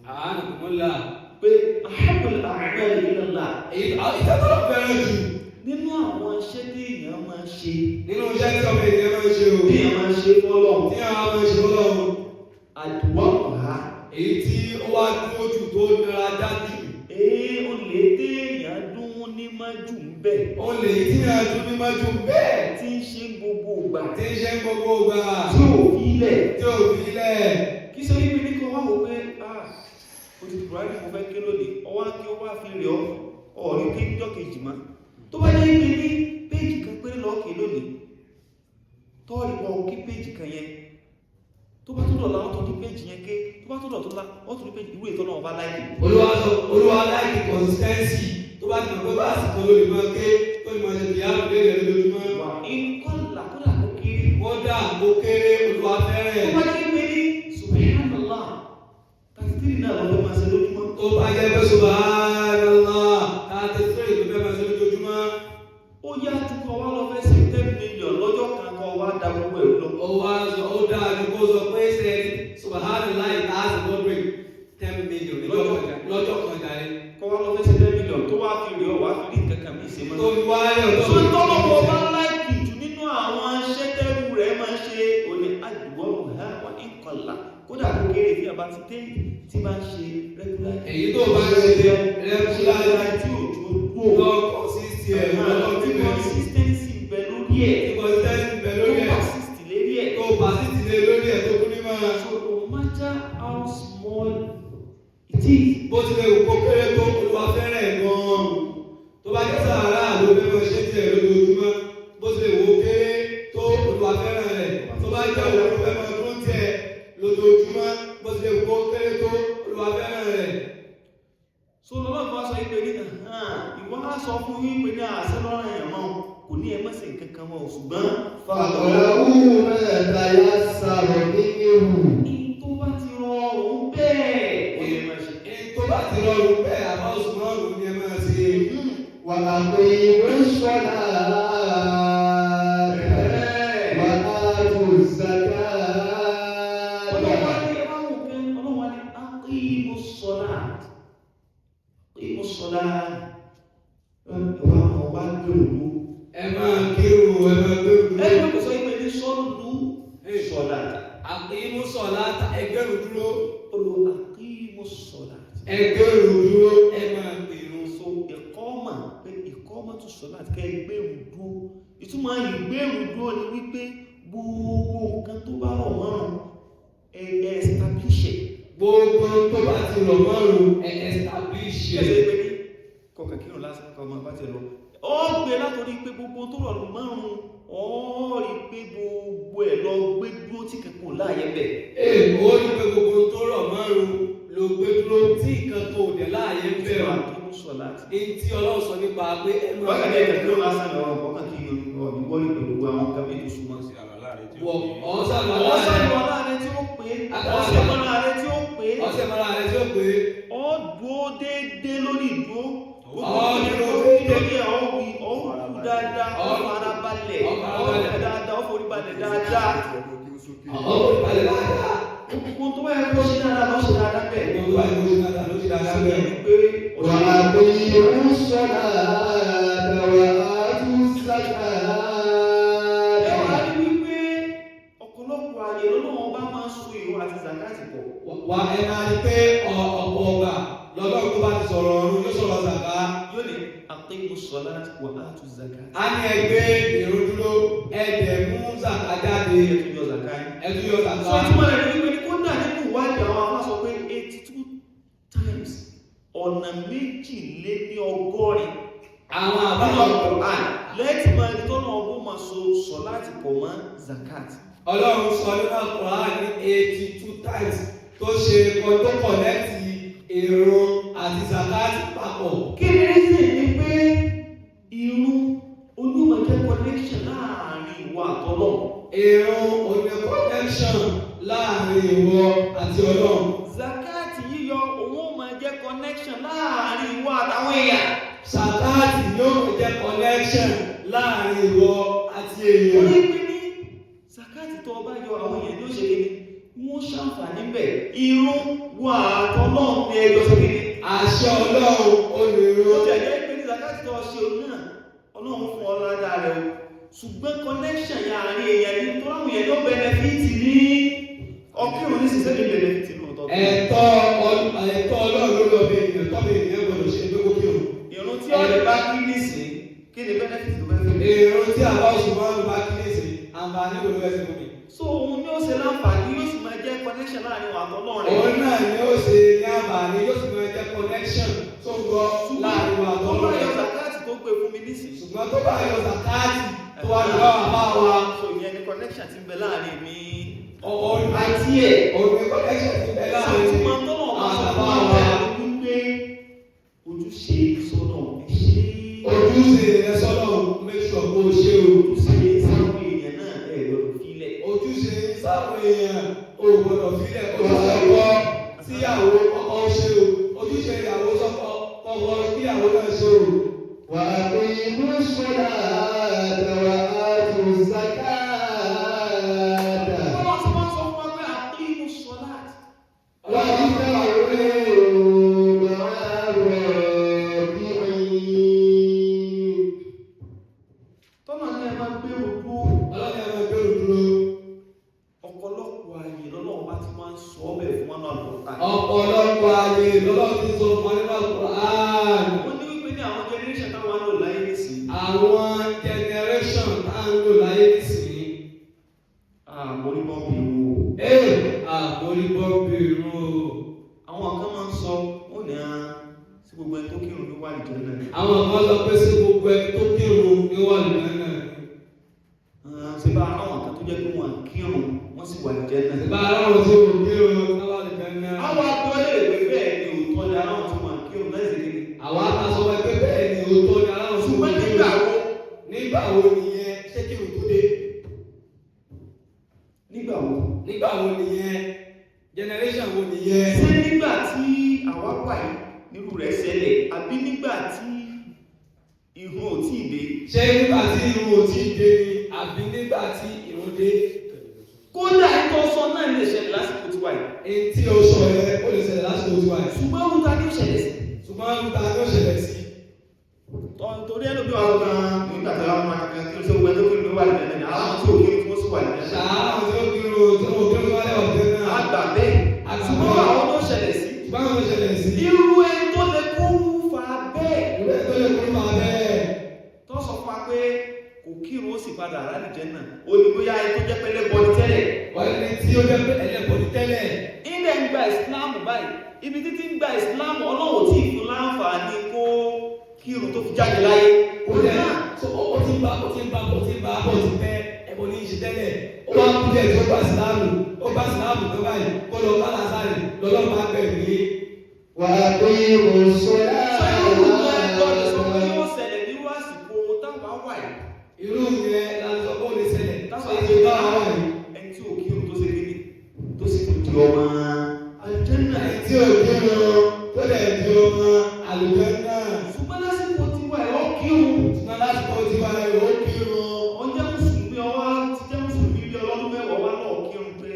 Àánú kùmọ́lá. Pé ahabbul a'mali ila Allah Èyí ìtẹ́ tó lọ fẹ́ràn jù nínú àwọn iṣẹ́ tí èèyàn máa ń ṣe, nínú iṣẹ́ tí ọmọ ènìyàn máa ń ṣe o. tí èèyàn máa ń ṣe fọ́lọ́run, Tí àwọn máa ń ṣe fọ́lọ́run. adwamuha. Èyí tí ó wá dúró jù tó nira dájú. Ee, ó lè téèyàn dún ní májú ń bẹ̀. Ó lè tí a dún ní májú bẹ́ẹ̀. Tí ń ṣe gbogbo ìgbà. Tí ń ṣe gbogbo ìgbà. Tí ò fi ilẹ̀. Tí ò fi lẹ̀. Kí ṣe wípé ní kan wá wò pé, ah, odidi Buhari mo fẹ́ ké lónìí, ọwá kí ó wá fi rẹ̀ ọ́, ọ̀rí ké níjọ́ kejì mọ́. Tó bá jẹ́ wípé ní péjì kan péré lọ́ọ́ ké lónìí, tọ́ọ̀rì pọ̀ kí péjì kan yẹn. Tó bá tó dọ̀la, wọ́n tún ní péjì yẹn ké, tó bá tó dọ̀tún lá, wọ́n tún ní péjì ìwé ìtọ́nà ọba láìpẹ́. Olúwa sọ, Olúwa láìkí consistency tó bá ti mọ̀ pé báàsì kan ló lè máa ké tó lè máa ṣe kìí àrùn lé lójoojúmọ́. Wà ń kọ́là kódà kó kéré. Kódà kó kéré, Olúwa fẹ́ràn Tó ẹ̀. bá jẹ́ pé ní subhanallah, 33 náà lọ́fẹ́ máa ṣe lójúmọ́. Tó bá jẹ́ pé subhanallah 33 ló fẹ́ máa ṣe lójoojúmọ́. Ó yá ju kọ́ wá lọ fẹ́ ṣe 10 million lọ́jọ́ kan kọ́ wá da gbogbo ẹ̀rú lọ. Ó wá sọ, ó dáa ju kó sọ pé ṣe subhanallah 100 10 million lọ́jọ́ kan jàre. Kọ́ wá lọ fẹ́ ṣe 10 million tó wá fi rí ọ wá fi rí nǹkan kan mí ṣe mọ́. Tó fi wá rẹ̀ ọ̀tọ̀. Sọ tọ́lọ́pọ̀ bá láìkì jù nínú àwọn iṣẹ́ tẹ́rù rẹ̀ máa ń ṣe òní àdúgbò ha wà ń kọlà kódà kó kéré tí a bá ti dé tí bá ń ṣe regular. Èyí tó bá ń ṣe regular tí òjò dúró. lọ consist ẹ̀ lọ Tí consistency ń bẹ lórí ẹ̀. tí consistency ń bẹ Tó lórí ẹ̀. persist lérí ẹ̀. Tó persist lé lórí ẹ̀ tó kún ní máa. So no matter how small it is, Bó tilẹ̀ wù kó kéré tó, Olúwa fẹ́ràn ẹ̀ gan-an. Tó bá jẹ́ sàárà ló fẹ́ máa ṣe tiẹ̀ lójoojúmọ́. Bó tilẹ̀ wù kó kéré tó, Olúwa fẹ́ràn rẹ̀. Tó bá jẹ́ òun ló fẹ́ máa dúró tiẹ̀ lójoojúmọ́. Bó tilẹ̀ wù kó kéré tó, Olúwa fẹ́ràn rẹ̀. So lọ́lọ́ kan sọ pé ní ìwọ á sọ fún yín pé ní àṣẹ lọ́rọ̀ èèyàn mọ́ kò ní ẹ má ṣe nǹkan kan mọ́ ṣùgbọ́n فاقرؤوا ما تيسر منه. In tó bá ti rọrùn bẹ́ẹ̀ ó lè máa ṣe. Ẹni tó bá ti rọrùn bẹ́ẹ̀, àbá Usman ní ẹ máa ṣe. وأقيموا الصلاة وآتوا Ọlọ́wọ́ الزكاة. ní ẹ bá wò pé ọlọ́wọ́ ní aqimu ssalat. Aqimu ssalat. Ẹ̀wà àwọn wá gbèrò ló. Ẹ máa kírun, ẹ máa gbèrú. Ẹgbẹ́ kò sọ pé ní sọ́lù sọ̀lá. Aqimu ssalata, ẹgbẹ́rún dúró. Olú aqimu ssalat. Ẹgbẹ́rún dúró, ẹ máa gbèrú. So ìkọ́mà pé ìkọ́mà tó sọ̀lá kẹ́ ìgbèrú dúró. Ìtumọ̀ ìgbèrú dúró ni wípé gbogbo nǹkan tó bá rọ̀ mọ́rùn ẹ establish ẹ̀. Gbogbo tó bá ti rọ̀ mọ́rùn ẹ establish ẹ̀. Ẹsẹ̀ pé ní kọkàn kírun lásán kọ ọmọ bá ti lọ. Ó gbé látòrí pé gbogbo tó rọ̀ mọ́rùn ó rí pé gbogbo ẹ̀ lọ gbé dúró tí kankan láàyè bẹ̀. Ee, ó rí pé gbogbo tó rọ̀ mọ́rùn ló gbé dúró tí nǹkan tó dẹ̀ láàyè ń bẹ̀ ọ́. Aqimu ssalat. Èyí tí Ọlọ́run sọ nípa pé ẹ máa Bákan náà kẹ̀kẹ́ lásán lọ́wọ́ kọkàn kí ọ̀bí wọ́lé pẹ̀lú àwọn nǹkan bí tó súnmọ́. wọ̀ ọ́ sábà Ọ̀sán láàrin. ìwọ láàrin tí ó pé, ọ̀sẹ̀ mọ́ra rẹ tí ó pé, Ọ̀sẹ̀ mọ́ra rẹ̀ tí ó pé. ó dúró déédéé lórí ìdúró. Ó dúró déédéé lórí ẹ̀ ó wí, ó kú dáadáa, ó farabalẹ̀, Ó ó farabalẹ̀. fẹ́ dáadáa, ó foríbalẹ̀ dáadáa. Ọ̀ balẹ̀ dáadáa. Gbogbo tó bá yẹ kó ṣe dáadáa ló ṣe dáadáa bẹ́ẹ̀. Gbogbo àìkú ṣe dáadáa ló ṣe dáadáa bẹ́ẹ̀. Pé وأقيموا الصلاة وآتوا ẹ wá الزكاة. rí wípé ọ̀pọ̀lọpọ̀ àyè lọ́lọ́wọ́ bá máa ń so ìrun àti zakati pọ̀. Wà ẹ máa rí pé ọ̀pọ̀ ọgbà lọ́lọ́run tó bá ti sọ̀rọ̀ ọ̀run yóò sọ̀rọ̀ zàká. Yóò ní aqimu ssalat wa atu zakat. A ní ẹgbẹ́ ìrun dúró, ẹ̀dẹ̀ mú zàká jáde, Ẹ tún yọ zakat yín. ẹtú yọ zàká. Sọ ìtumọ̀ rẹ̀ ní wípé ní kódà nínú ìwádìí àwọn afá sọ pé 82 times ọ̀nà 82 Àwọn nínú àbáwọ̀ Al-Qur'an lẹ́tì máa ní tọ́nà ọgbọ́n máa so sọ láti pọ̀ mọ́ zakat. Ọlọ́run sọ nínú Al-Qur'an ní 82 times tó ṣe kan tó kọ̀nẹ́tì ìrun àti zakat papọ̀. Kí ni reason ni pé irun olúmọ jẹ́ connection láàrin ìwà àtọ́lọ́. Ìrun òní connection láàrin ìwọ àti Ọlọ́run. Zakat connection láàrin ìwọ àtàwọn èèyàn. Sàkáàtì ni ó máa jẹ́ connection láàrin ìwọ àti Ó èèyàn. ní pé ní zakati tó ọba yọ, àwọn èèyàn ní ó ṣe kíni, wọ́n ṣàǹfààní bẹ̀. Irun wà àtọ́lọ́run ní ẹjọ́ ṣe kíni. Àṣẹ Ọlọ́run Ó olùrún. ti ẹ̀jẹ̀ pé ní zakati tó ṣe òun náà, Ọlọ́run fún ọ ládàá rẹ o, ṣùgbọ́n connection yẹn àárín èèyàn ní tó láwọn èèyàn ló benefit ní ọkùnrin ní sísẹ́ ní benefit ní ọ̀tọ̀. Ẹ̀tọ́ Ọlọ́run lórí ọmọ ènìyàn tọ́mọ ènìyàn gbọ́dọ̀ ṣe pé kó kírun. Irun tí ọ̀rẹ́ bá kí nísìn, kí ni benefit tó fẹ́ fẹ́ mi? Èrò tí àbá oṣù márùn-ún bá kí nísìn, àǹfààní wo ló fẹ́ ṣe fún mi? So òun ni ó ṣe láǹfààní, yóò sì máa jẹ́ connection láàrin wa àtọ́lọ́run rẹ̀. Òun náà ni ó ṣe ní àǹfààní, yóò sì máa jẹ́ connection tó ń gbọ́ láàrin wa Tó bá àtọ́lọ́run yọ rẹ̀. zakati tó gbé fún mi nísìn, Ṣùgbọ́n tó bá yọ zakati tó wà lọ́wọ́ àbá wa, so ìyẹn ni connection ti ń bẹ láàrin mi ọ̀hún àti ẹ̀. òun ni connection ti bẹ So láàrin ìtumọ̀ tọ́lọ̀ bá sọ àtàbá fún wa. wa wípé ojúṣe sọ́nà ẹ ṣe, Ojúṣe rẹ sọ́nà, make sure kó o ṣe o. ojúṣe sáwọn èèyàn náà ẹ gbọ́dọ̀ fílẹ̀. Ojúṣe sáwọn èèyàn o gbọ́dọ̀ fílẹ̀. Ojúṣe ọkọ síyàwó, ọkọ ṣe o. Ojúṣe ìyàwó sọ́kọ, kọ́kọ́ kíyàwó náà ṣe o. وأقيموا الصلاة وآتوا الزكاة. Ọlọ́run ti máa ń sọ fún wa pé àkíyèmú sọ́láàtì. واركعوا مع الراكعين. Tọ́lá ní ẹ máa gbé òkú. Ọlọ́ni àwọn ẹgbẹ́ òdúró. Ọ̀pọ̀lọpọ̀ ààyè lọ́lọ́run bá ti máa ń sọ ọ́ bẹ̀ fún wọn náà lọ́ta. Ọ̀pọ̀lọpọ̀ ààyè lọ́lọ́run ti sọ fún wa nínú Al-Qur'an. Ó ní wípé ní àwọn generation táwọn ń lò láyé nísìnyí. Àwọn generation tá à ń lò láyé nísìnyí. Àmóríbọ́n bí wo. Ee, àmóríbọ́n bí irun o. Àwọn kan máa ń sọ, ó ní à sí gbogbo ẹni tó kírun ló wà lìjọ náà. Àwọn kan sọ pé sí gbogbo ẹni tó kírun ní wà lùdán náà. Ṣé bá àwọn kan tó jẹ́ pé wọ́n kírun, wọ́n sì wà lìjọ náà. Ìbá aláwọ̀ tí ò kírun náà wà lùdán náà. Àwọn agbọ́lé rẹ̀ pé bẹ́ẹ̀ ni òótọ́ ni aláwọ̀ tí wọ́n kírun náà sì kéde. Àwọn aṣọ ẹgbẹ́ bẹ́ẹ̀ ni òótọ́ ni aláwọ̀ tí ò Ṣùgbọ́n kírun. nígbà wo? Nígbà wo nìyẹn? Ṣé kírun tó dé? Nígbà wo? Nígbà wo nìyẹn? Generation wo nìyẹn? Ṣé nígbà tí àwa wà yìí nírú rẹ̀ ṣẹlẹ̀ àbí nígbà tí ìrun ò tíì dé? Ṣé nígbà tí irun ò tí ì dé ni àbí nígbà tí irun dé? Kódà ètò sọ náà lè ṣẹlẹ̀ lásìkò tiwa yìí. Èyí tí o sọ yẹn ó lè ṣẹlẹ̀ lásìkò tiwa yìí. Ṣùgbọ́n ohun ta ni ó ṣẹlẹ̀ sí? Ṣùgbọ́n ń ta ló ṣẹlẹ̀ sí. Torí ẹnu bí wàá gan nígbà tí wọ́n máa kan kí ó ṣe gbogbo ẹni tó kírun ló wà lẹ́nu ní àwọn tí ò kírun tí wọ́n sì wà lẹ́nu. Ṣáá àwọn tí ó kírun tí wọ́n kírun wálé ọ̀dẹ́ náà. Àgbà bẹ́ẹ̀. Àgbà Ṣùgbọ́n bẹ́ẹ̀. àwọn tó ṣẹlẹ̀ sí. Ṣùgbọ́n àwọn tó ṣẹlẹ̀ sí. Irú ẹni tó lè kó fa bẹ́ẹ̀. Ìwé tó lè kó máa bẹ́ẹ̀. Tó sọ fún wa pé kò kírun ó sì padà rálì jẹ́ náà. Ó ní bóyá ẹni tó jẹ́ pẹ́lẹ́ bọ́ọ̀lì tẹ́lẹ̀. Wọ́n ní tí ó jẹ́ pé ẹlẹ́bọ̀ ní tẹ́lẹ̀. Ilẹ̀ ń gba ìsìláàmù báyìí. Ibi títí ń gba ìsìláàmù, Ọlọ́run ò tí ì fún láǹfààní kó kírun tó fi jáde láyé. Ó dẹ̀ so ó ti ń bá ó ti ń bá ó ti ń bá bọ̀ ti pẹ́ ẹ̀bọ̀ ní í ṣe tẹ́lẹ̀. Ó wá kú díẹ̀ tí ó gba ìsìláàmù. Ó gba ìsìláàmù tó báyìí kó lọ bá Lásàrì lọ́lọ́pàá gbẹ̀mí. وأقيموا Sọ irú nǹkan ẹ̀kọ́ lè sọ pé الصلاة. yóò ṣẹlẹ̀ nírú àsìkò táwa wà yìí. Irú yẹn la sọ pé ó lè ṣẹlẹ̀. Táwa Ṣé bá wà yìí? Ẹni tí ò kírun tó ṣe kíni tó sì tún di ọmọ àlùjánnà. Ẹni tí ò kírun tó lè di ọmọ àlùjánnà. Ṣùgbọ́n lásìkò tiwa ẹ̀ ọ́ kírun. Ṣùgbọ́n lásìkò tiwa ẹ̀ ó kírun. Ó jẹ́ mùsùlùmí, ọwá ti jẹ́ mùsùlùmí bí ọlọ́dún 10 wá náà kírun pé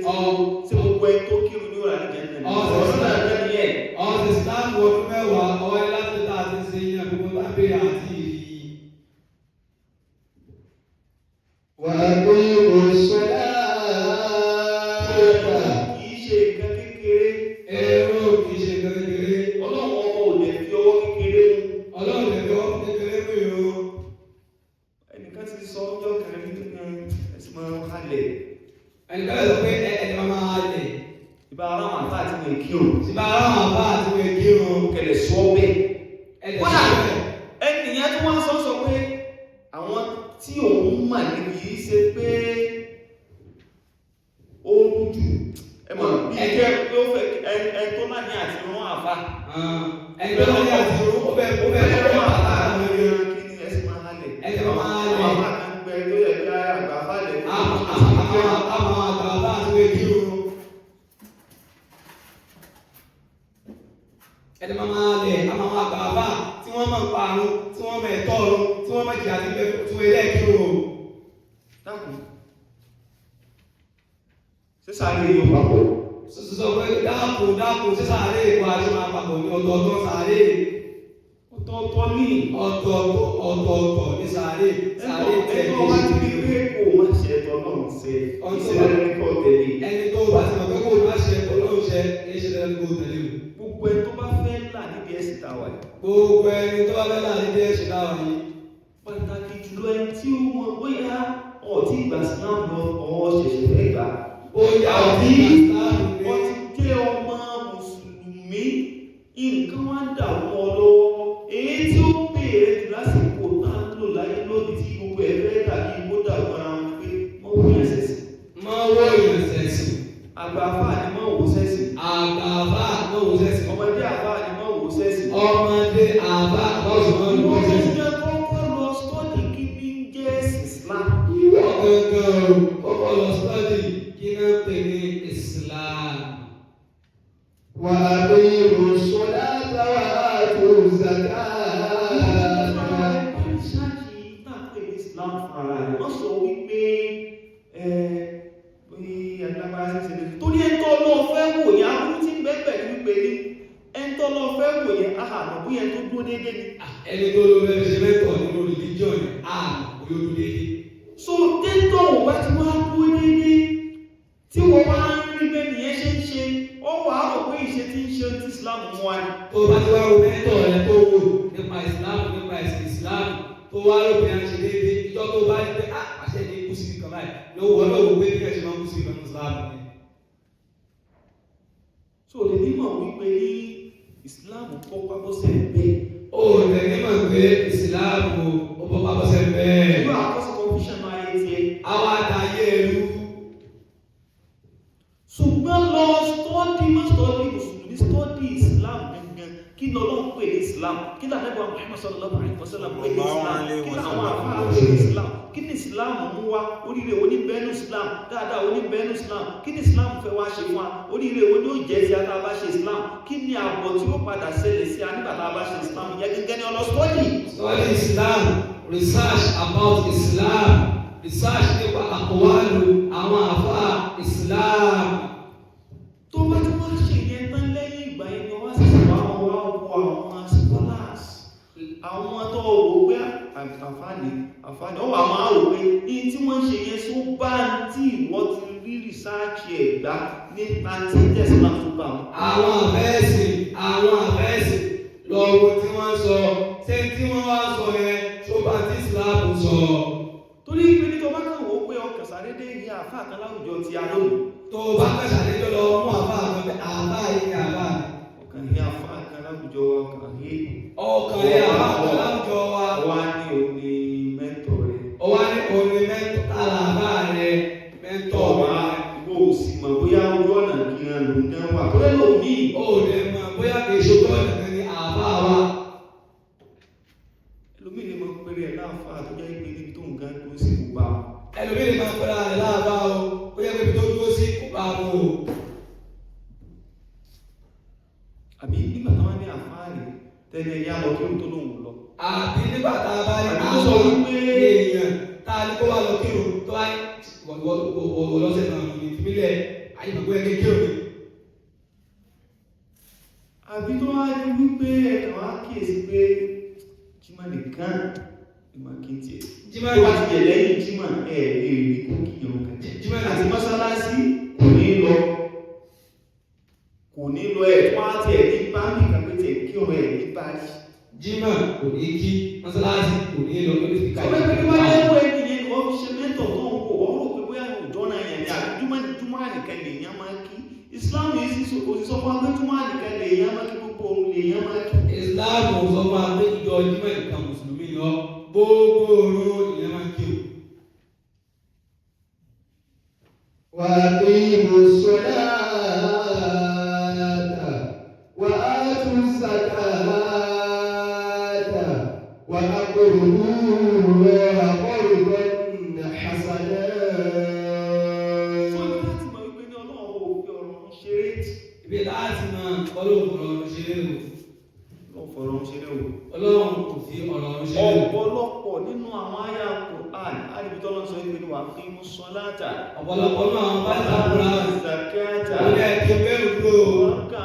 ṣé gbogbo ẹni tó kírun ní òrà níjẹ́ náà. Ọ̀rọ̀ náà jẹ́ nìyẹn. Ọ̀sẹ̀ ìsìláàmù ọdún 10 ọwọ́ ẹ láti ta àti ṣe yẹn gbogbo lábẹ́ àti ìrì. وأقيموا الصلاة. Kì í ṣe nǹkan kékeré. Èrò kì í ṣe nǹkan kékeré. Ọlọ́run ọmọ ò lè fi ọwọ́ kékeré mú. Ọlọ́run lè fi ọwọ́ kékeré mú ìrun. Ẹnìkan ti sọ ọjọ́ kẹrin nínú ẹ̀sìn máa ń halẹ̀. Ẹnìkan lè sọ pé ẹni máa máa lẹ̀. Ìbá ara wọn àfáà tí wọn kírun. Ṣùgbọ́n ara wọn àbá àti wọn kírun. Kẹlẹ̀ sọ bẹ́ẹ̀. Ẹnì Kódà sọ bẹ́ẹ̀. ẹnìyẹn tí wọ́n sọ pé àwọn tí òun mà ní kì í ṣe pé ó rújú. Ẹ mọ̀ bí jẹ́ pé ó fẹ́ ẹ tó náà ní àti rán àfáà. Ẹni tó ní àti irun ó bẹ ó bẹ ó bẹ bàtà àwọn ènìyàn. Kí ni ẹ̀sìn máa halẹ̀? Ẹni tó máa halẹ̀. Àwọn àfáà kan gbẹ tó yẹ kí àgbà falẹ̀. Àwọn àgbà àbá àti wọn kírun. Ẹni máa máa lẹ̀ àmọ́ àwọn àgbà àfà tí wọ́n máa ń pa àrùn, tí wọ́n máa ẹ̀tọ́ ọ̀run, tí wọ́n máa jìyà tí wọ́n ilé ẹ̀kírun o. Dákun, sísáré yóò papọ̀? Sọ pé dákun dákun, sí sàárè ìkọ àti máa papọ̀ ní ọ̀tọ̀ọ̀tọ̀ sàárè? Ọ̀tọ̀ọ̀tọ̀ ní. Ọ̀tọ̀ọ̀tọ̀ ọ̀tọ̀ọ̀tọ̀ ní sàárè sàárè tẹ̀. Ẹ̀tọ́ wá ti rí pé kò má ṣe ẹ̀tọ́ náà ṣe ìṣẹ̀lẹ̀ ní kò tẹ̀lé. Ẹni tó bá ti mọ̀ pé kò má ṣe ẹ̀tọ́ náà ṣe é ṣe lẹ́nu kò tẹ̀lé o. Gbogbo ẹni tó bá fẹ́ là níbi ẹ̀sìn tàwa yìí, Gbogbo ẹni tó bá fẹ́ là níbi ẹ̀sìn táwa yìí, pàtàkì jùlọ ẹni tí ó mọ bóyá ọtí ìgbà Islam lọ ọwọ́ ṣẹ̀ṣẹ̀ fẹ́ gbà, bóyá àbí ọtí ìsìláàmù ni, wọ́n ti jẹ́ ọmọ mùsùlùmí, nǹkan wá ń dà wọ́n lọ́wọ́, èyí tí ó béèrè jù lásìkò tá ń lò láyé lónìí tí gbogbo ẹ̀ fẹ́ dàbí kó dàrú ara wọn pé wọ́n wú yẹn sẹ̀sìn. Máa wọ èèyàn sẹ̀sìn. Àgbà àfáà ni wọ́n wò sẹ́sìn. Àgbà àfà náà wò sẹ̀sìn. Ọmọdé àfáà ni wọ́n wò sẹ́sìn. Ọmọdé àfà náà sì máa ń wò Wọ́n sẹ̀sìn. jẹ́ kọ́kọ́ lọ stọ́dì kí ní jẹ́ ẹ̀sìn Islam. Ìwọ gangan o, kọ́kọ́ lọ sọ́ọ̀dì kí náà pè ní Islam. وأقيموا الصلاة وآتوا الزكاة. Wọ́n sọ wípé torí ẹntọ́ lọ fẹ́ wò yẹn, aburú tí ń bẹ pẹ̀lú wípé ní ẹntọ́ lọ fẹ́ wò yẹn, ahàmọ̀ bóyá tó dúró déédéé ni. Ẹni tó ló fẹ́ fi ṣe mẹ́tọ̀ nínú religion yẹn, àmọ́ bóyá ó dúró déédéé. So tẹ́tọ̀ ò bá ti wá dúró déédéé tí wọ́n wá ń rí bẹ́ẹ̀ nìyẹn ṣe ń ṣe, ó wà á rò pé ìṣe tí ń ṣe ti Islam mú wa ni. Tó bá ti wá wo mẹ́tọ̀ rẹ tó wò nípa Islam, nípa ẹ̀sìn Islam, tó wá rò pé à ń ṣe déédéé, ìjọ tó bá rí pé á àṣẹ ní kú síbi kan báyìí ló wọ náà wò pé bí ẹ ṣe máa ń kú síbi kan ní Islam ni. So lè nímọ̀ wípé ní Islam kọ́ pábọ́sẹ̀ bẹ́ẹ̀. Ó tẹ̀ nímọ̀ pé Islam ó bọ́ pábọ́sẹ̀ bẹ́ẹ̀. Ìlú àkọsí confusion máa yé tiẹ̀. Àwa àtàyè ẹrú. Ṣùgbọ́n lọ stọ́dí, má stọ́dí mùsùlùmí, stọ́dí Islam gangan. Kí lọ́lọ́run pè ní Islam? Kí lànàbà Muhammad sallallahu alaihi wasallam pè ní Islam? Kí làwọn àfáà pè ní Islam? Kí ni Islam mú wá? Oríire wo ní bẹ́nu Islam? Dáadáa wo ní bẹ́nu Islam? Kí ni Islam fẹ́ wá ṣe fún wa? Oríire wo ní ó jẹ́ sí ata bá ṣe Islam? Kí ni àbọ̀ tí ó padà ṣẹlẹ̀ sí a nígbà tá a bá ṣe Islam? Ìyẹn gẹ́gẹ́ ni ọlọ́stọ́dì. Study Islam, research about Islam, research nípa àkọwálù àwọn àfáà Islam. Tó bá tí wọ́n ṣe yẹn tán, lẹ́yìn ìgbà yẹn ni wọ́n ṣẹ̀ṣẹ̀ wá wọ́n wá wo àwọn scholars, àwọn tó wò pé àǹfààní àǹfààní ọwọ́ àwọn àwò pé ní tí wọ́n ṣe yẹn só bá ń tí ìwọ́ ti rí rìsáàkì ẹ̀gbá nípa tí tẹ̀síwá tó bá wọn. Àwọn àfẹ́sìn lọ́wọ́ tí wọ́n sọ, ṣé tí wọ́n wá sọ yẹn tó bá tí Islam sọ. Torí pé ní tó bá kàn wó pé ọkàn sàrédé ní àfáà kan láwùjọ ti alóhùn, Tó bá kàṣà níjọ́ lọ mú àfáà kan pé àfáà yìí ni àfáà mi. Ọkàn ní àfáà kan láwùjọ wa, ọkàn ní Ọkàn ní àfáà kan láwùjọ wa. Wá ní òní mẹ́tọ̀ rẹ̀. Ó wá ní òní mẹ́tọ̀ àlàáfáà rẹ̀ mẹ́tọ̀ Wá wa. ìwọ ò sì mọ̀ bóyá ojú ọ̀nà gíran ló ń dán wà tó lẹ́lò míì. Ó lè mọ̀ bóyá kì í ṣojú ọ̀nà kan ní àfáà wa. Ẹlòmíì lè mọ péré ẹ̀ láàfáà tó jẹ́ pé níbi tó ń gan tó sì kò bá wọn. Ẹlòmíì lè máa pẹ́ra rẹ̀ láàbá o, ó yẹ pé ibi tó dúró sí kò bá mu o. Àbí nígbà táwọn ní àfáà rẹ̀ tẹ́lẹ̀ ẹ̀yà lọ kí ó tó lóun lọ. Àbí nígbà tá a bá ní Àbí tó sọ wípé èèyàn tá a ní kó wá lọ kírun, tó wá ní wọ lọ́sẹ̀ náà ní ìfimílẹ̀ ayé ẹni kírun ni. Àbí tó wá ní wípé ẹ̀kàn wá kíyèsí pé jímọ̀ nìkan ìmọ̀ kí n tiẹ̀. Jímọ̀ Tó bá ti jẹ̀ lẹ́yìn jímọ̀ ẹ̀ lè rí kó kíyàn kan. Jímọ̀ Àti mọ́sálásí kò ní lọ. Kò ní lọ ẹ̀ tó wá tiẹ̀ ní báńkì kan pé tiẹ̀ kí ọmọ ẹ̀ ní báyìí. Jímọ̀ kò ní kí mọ́sálásí, kò ní lọ lórí ìfìkà. Ọmọ ẹgbẹ́ tó bá lẹ́wọ́ ẹni yẹn ni wọ́n fi ṣe mẹ́tọ̀ tó ń wò, wọ́n rò pé bóyá òjò náà yẹn ni àbí júmọ́ júmọ́ nìkan lèèyàn máa kí. Islam yìí sì sọ, kò sì sọ fún wa pé júmọ́ nìkan lèèyàn máa kí, gbogbo òun lèèyàn máa kí. Islam sọ fún wa pé ìjọ Jímọ̀ nìkan mùsùlùmí ni ọ, gbogbo òru ìyẹn máa ń kí o. وأقيموا الصلاة وآتوا الزكاة وأقرضوا الله قرضا حسنا. Sọ ní láti mọ̀ wípé ní Ọlọ́run ò fi ọ̀rọ̀ ń ṣeré. Ibi láti máa ọlọ́run ọ̀rọ̀ ṣeré o. Ọ̀fọ̀rọ̀ ń ṣeré o. Ọlọ́run kò fi ọ̀rọ̀ ń ṣe. Ọ̀pọ̀lọpọ̀ nínú àwọn àyá Qur'an, àdìbí tọ́lọ́ sọ wípé ní wà kí mú sọ́láta. Ọ̀pọ̀lọpọ̀ náà àwọn bá ìsàkúrà Zakata. ó ní ẹ̀kí bẹ́rù dúró. Wákà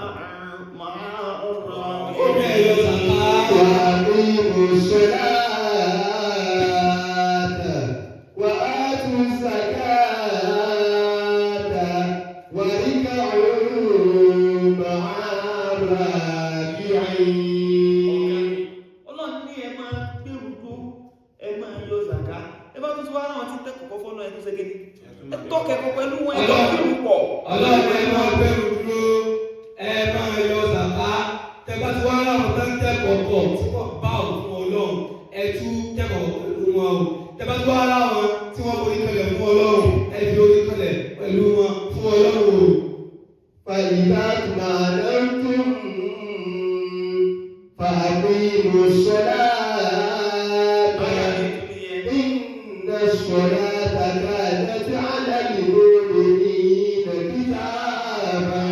máa ọ̀rọ̀. Ó ní ẹ̀yọ zàká. وأقيموا الصلاة وآتوا الزكاة واركعوا مع الراكعين. Ọlọ́run ní ẹ máa gbèrú dúró, ẹ máa yọ zàká. Ẹ bá tún ti wá láwọn tí ń tẹ́ kọ̀kọ́ fọ́nà ẹ tó ṣe kéde. Ẹ tọ́kẹ̀kọ́ pẹ̀lú wọn, ẹ tọ́ kírun pọ̀. Ọlọ́run ẹ máa bẹ̀rù dúró, ẹ máa yọ zàká. Tẹ bá ti wá láwọn tó ń tẹ́ kọ̀ọ̀kọ̀ tí wọ́n bá òfin Ọlọ́run, ẹ tú tẹ́kọ̀ọ́ pẹ̀lú wọn o. Tẹ bá ti wá láwọn tí wọ́n forí kalẹ̀ fún Ọlọ́run, ẹ fi orí kalẹ̀ pẹ̀lú wọn fún Ọlọ́run o. فإذا اطمأننتم فأقيموا الصلاة إن الصلاة كانت على المؤمنين كتابا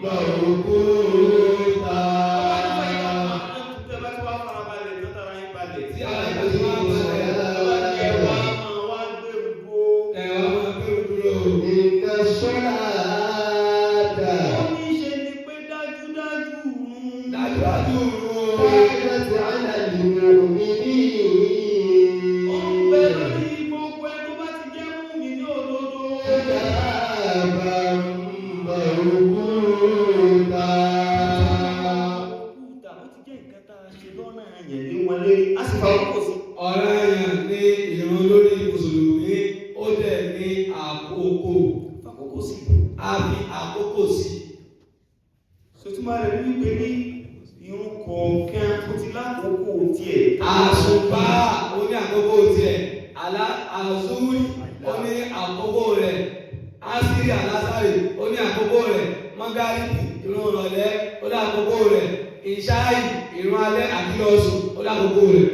موقوتا. Tẹ bá ti wá farabalẹ̀ tó tara yín balẹ̀. Tí ara yín bá ti wá balẹ̀, Ẹ wá máa wá gbèrú dúró. ẹ wá máa bẹ̀rù dúró. إن الصلاة Ó ní ṣe ni pé dájúdájú Dájúdájú o. كانت على المؤمنين Ó ń bẹ lórí gbogbo ẹni tó bá ti jẹ́ mùmínì ní òdodo. كتابا موقوتا. Òkúta ó ti jẹ́ nǹkan tá a ṣe lọ́nà àyàn lé wọn lérí. A sì fa àkókò sí. Ọ̀ranyàn ní ìrun lórí Mùsùlùmí, ó dẹ̀ ní àkókò. Fàkókò sí. A fi àkókò sí. Sotúmọ̀ rẹ̀ ní wípé ní irun kọ̀ọ̀kan ó ti lákòókò tiẹ̀. Àsùbá ó ní àkókò tiẹ̀, àlá àzúrí ó ní àkókò rẹ̀, ásírì àlásàrì ó ní àkókò rẹ̀, mọ́gàríbì ìrun ìrọ̀lẹ́ ó ní àkókò rẹ̀, ìṣáì ìrun alẹ́ àbílọ̀sùn ó ní àkókò rẹ̀.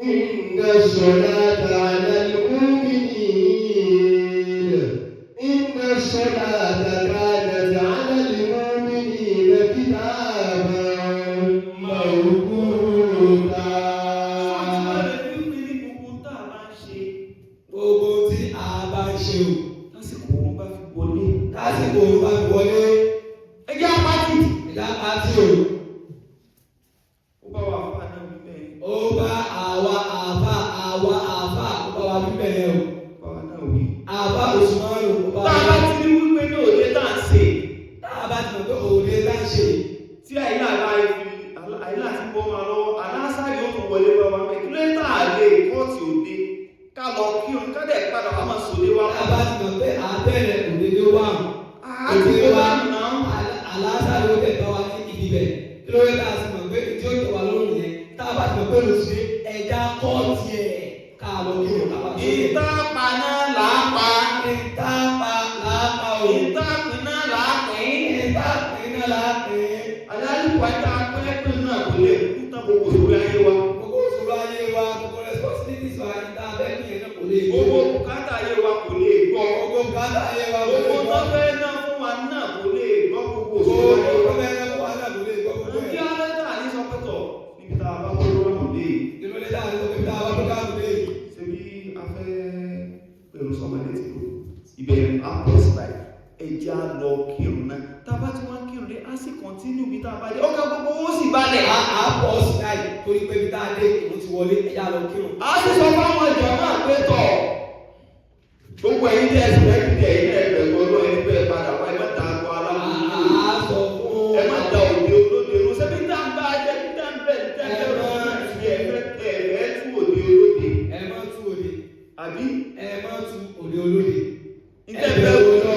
إن الصلاة على المؤمنين إن الصلاة كانت على المؤمنين كتابا موقوتا. Sotúmọ̀ rẹ̀ ní wípé ní gbogbo tá a bá ń ṣe Gbogbo tí a bá ń ṣe o, lásìkò wọn bá fi wọlé. lásìkò òun bá fi wọlé, Ẹ jẹ́ apáti. ìdá pátí o, Ó bá wà fún àná wípé ó bá àwa àfà àwa àfà ó bá wa bíbẹ̀ yẹn o, bá wa náà wí. àfà Usmanu ó bá Tá a wa bá ti rí wípé ní òde tá à ń ṣe tá a bá ti mọ̀ pé òde tá ń ṣe tí àìlà bá fi àìlà ti bọ́ máa lọ́wọ́ aláṣáyé ó tún wọlé wá wá mẹ́ kí ló ń tà lé kóòtù òde ká lọ kírun ká dẹ̀ padà wá máa sòdé wá. tá a bá ti mọ̀ pé àbẹ̀rẹ̀ òde ló wà Á ti òde kó wa lánàá. aláṣáyé ó dẹ̀ bá wa ní ibi bẹ̀ kí ló dé tá a sì mọ̀ pé ìdí ó tẹ̀ wá lọ́rùn yẹn tá a bá ti mọ̀ pé lòsì ẹja kọ́ọ̀tì ẹ̀ ká lọ kírun ká bá sóde. Ìta paná là á pa. Ìta pa làápa o. Ìta pinná là á pín. Ìta pín náà là á pín. Àlálùkò àti apẹ́lẹ́pẹ́ náà kò lè kú tán gbogbo ìṣòro ayé wa. Gbogbo ìṣòro ayé wa, gbogbo responsibilities wa, ìta abẹ́ kí yẹn náà kò lè Gbogbo bùkátà ayé wa kò lè gbọ́. Gbogbo bùkátà ayé wa kò lè Gbogbo gbọ́. tó fẹ́ ná fún wa náà kò lè gbọ́ gbogbo ìṣòro Gbogbo ayé wa. tó fẹ́ ná fún wa náà kò lè gbọ́ gbogbo Kí ẹ̀. á lẹ́tà ní sọ pẹ́tọ̀ níbi tá a bá kó lọ́rùn dé. Inú ilé dáhùn sọ pé tá a bá tó káàbù dé yìí. Ṣé bí a fẹ́ pẹ̀lú sọmọdé tí ó ibẹ̀ á pọ̀ sí báyìí. Ẹ jẹ́ á lọ kírun náà. Tá a bá ti wá kírun dé, á sì kọ́ntínú bí tá a bá dé. Ọkàn gbogbo ó sì balẹ̀. A pọ̀ sí báyìí torí pé bí tá a dé ìrun ti wọlé ẹja lọ kírun. A sì sọ fáwọn jàmáà pé tọ̀. Gbogbo ẹ̀yin tẹ́ ẹ sì fẹ́ kí ẹ̀yin náà ẹgbẹ̀rún ọlọ́ ẹni bẹ́ẹ̀ padà wá ẹ má da àgọ́ aláwọ̀ A sọ fún ẹ má da òde olóde rú. Ṣé bí tá ń bá jẹ́ bí tá ń bẹ̀ ní tá ń bẹ̀ lọ́wọ́ ẹ fẹ́ tú òde olóde. Ẹ má tú òde. Àbí Ẹ má tú òde olóde. Ntẹ́ fẹ́ wo ni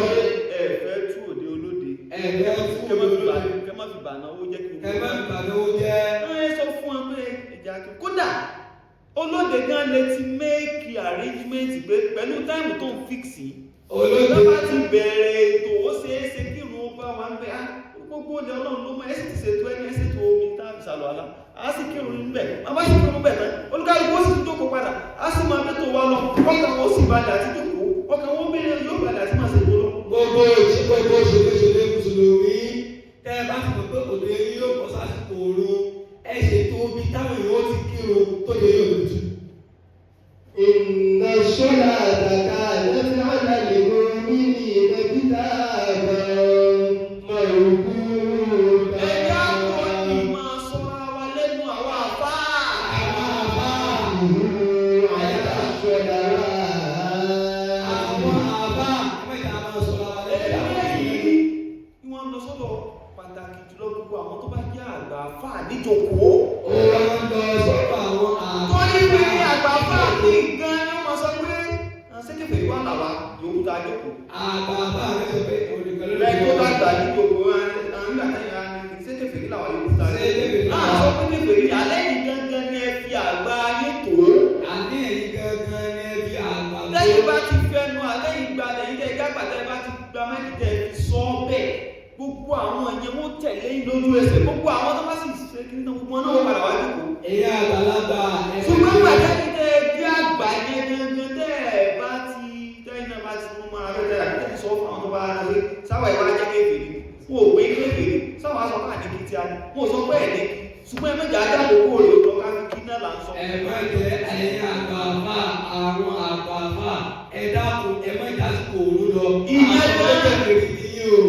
ẹ fẹ́ tú òde olóde. Ẹ fẹ́ tú òde olóde. Kẹ́ má fi bàná owó jẹ́ kí Ẹ má fi bàná owó jẹ́. Ẹ sọ fún wa pé ẹja kí kódà olóde gan lè ti make arrangement pé pẹ̀lú táìmù tó ń fix yìí. Olóde. Tó bá ti bẹ̀rẹ̀ ètò ó ṣeé ṣe kí irun ó bá wa ń bẹ̀. Á gbogbo olè Ọlọ́run ló mọ ẹ sì ti ṣètò ẹni ẹ ṣètò omi tá a fi ṣàlọ́ àlá. A sì kírun níbẹ̀. Bàbá sì kírun bẹ̀ tán. Olúkálùkù ó sì tún jókòó padà. A sì máa bẹ́tò wa lọ. Ọkàn wọn ó sì balẹ̀ àti jókòó. Ọkàn wọn ó bẹ̀rẹ̀ yóò balẹ̀ àti máa ṣètò lọ. Gbogbo òjì gbogbo ṣòlóṣòló mùsùlùmí tẹ́ ẹ gbogbo àwọn tó bá jẹ́ àgbà àfáà níjókòó. Ó wá ń lọ sọ́dọ̀ àwọn àgbà. Torí pé àgbà àfáà ní gan ni wọ́n sọ pé ṣé kèfèrí wà làwà yòókù tá a jókòó. Àgbà àfáà rẹ̀ sọ pé olùkọ́ ló Lẹ́yìn tó bá gbà níjókòó, nígbà tẹ́yìn á ní ṣé kèfèrí làwà yòókù tá a Ṣé kèfèrí jókòó. làwà? Náà sọ pé kèfèrí ni alẹ́ yìí gangan ni ẹ fi àgbà yín tó. Àní ẹ̀yin gangan ni ẹ fi àgbà tó. Lẹ́yìn bá ti fẹnu àlẹ́yìn gba lẹ́yìn tẹ́ jágbà tẹ́ bá ti gba máìkì tẹ́ fi sọ bẹ́ẹ̀. Gbogbo àwọn yẹn wọ́n tẹ̀lé yín lójú ẹsẹ̀. Gbogbo àwọn tó bá sì ṣe kí nínú gbogbo wọn náà wọ́n padà wá jókòó. Ẹ̀yin àgbàlagbà ẹ Ṣùgbọ́n gbàgbé tẹ́ ẹ jẹ́ àgbà yẹn gangan tẹ́ ẹ bá ti tẹ́yìn náà bá ti mú máa rẹ́ tẹ́lẹ̀ àti tẹ́yìn sọ fún àwọn tó bá rẹ́ pé sáwà ìwà jẹ́ kéfèrí wọn ò pé kéfèrí sáwà sọ pé àní kí tí a ní wọn ò sọ pé ẹ̀ ní kí ṣùgbọ́n ẹ mẹ́jà ajá àkókò rẹ̀ lọ ká fi kí náà là ń sọ. Ẹ má jẹ́ ẹ̀yin àgbà àfáà, àwọn àgbà àfáà, ẹ dákun ẹ má jásìkò òru lọ. Ìyẹn Àwọn gan- kékeré ni yín o.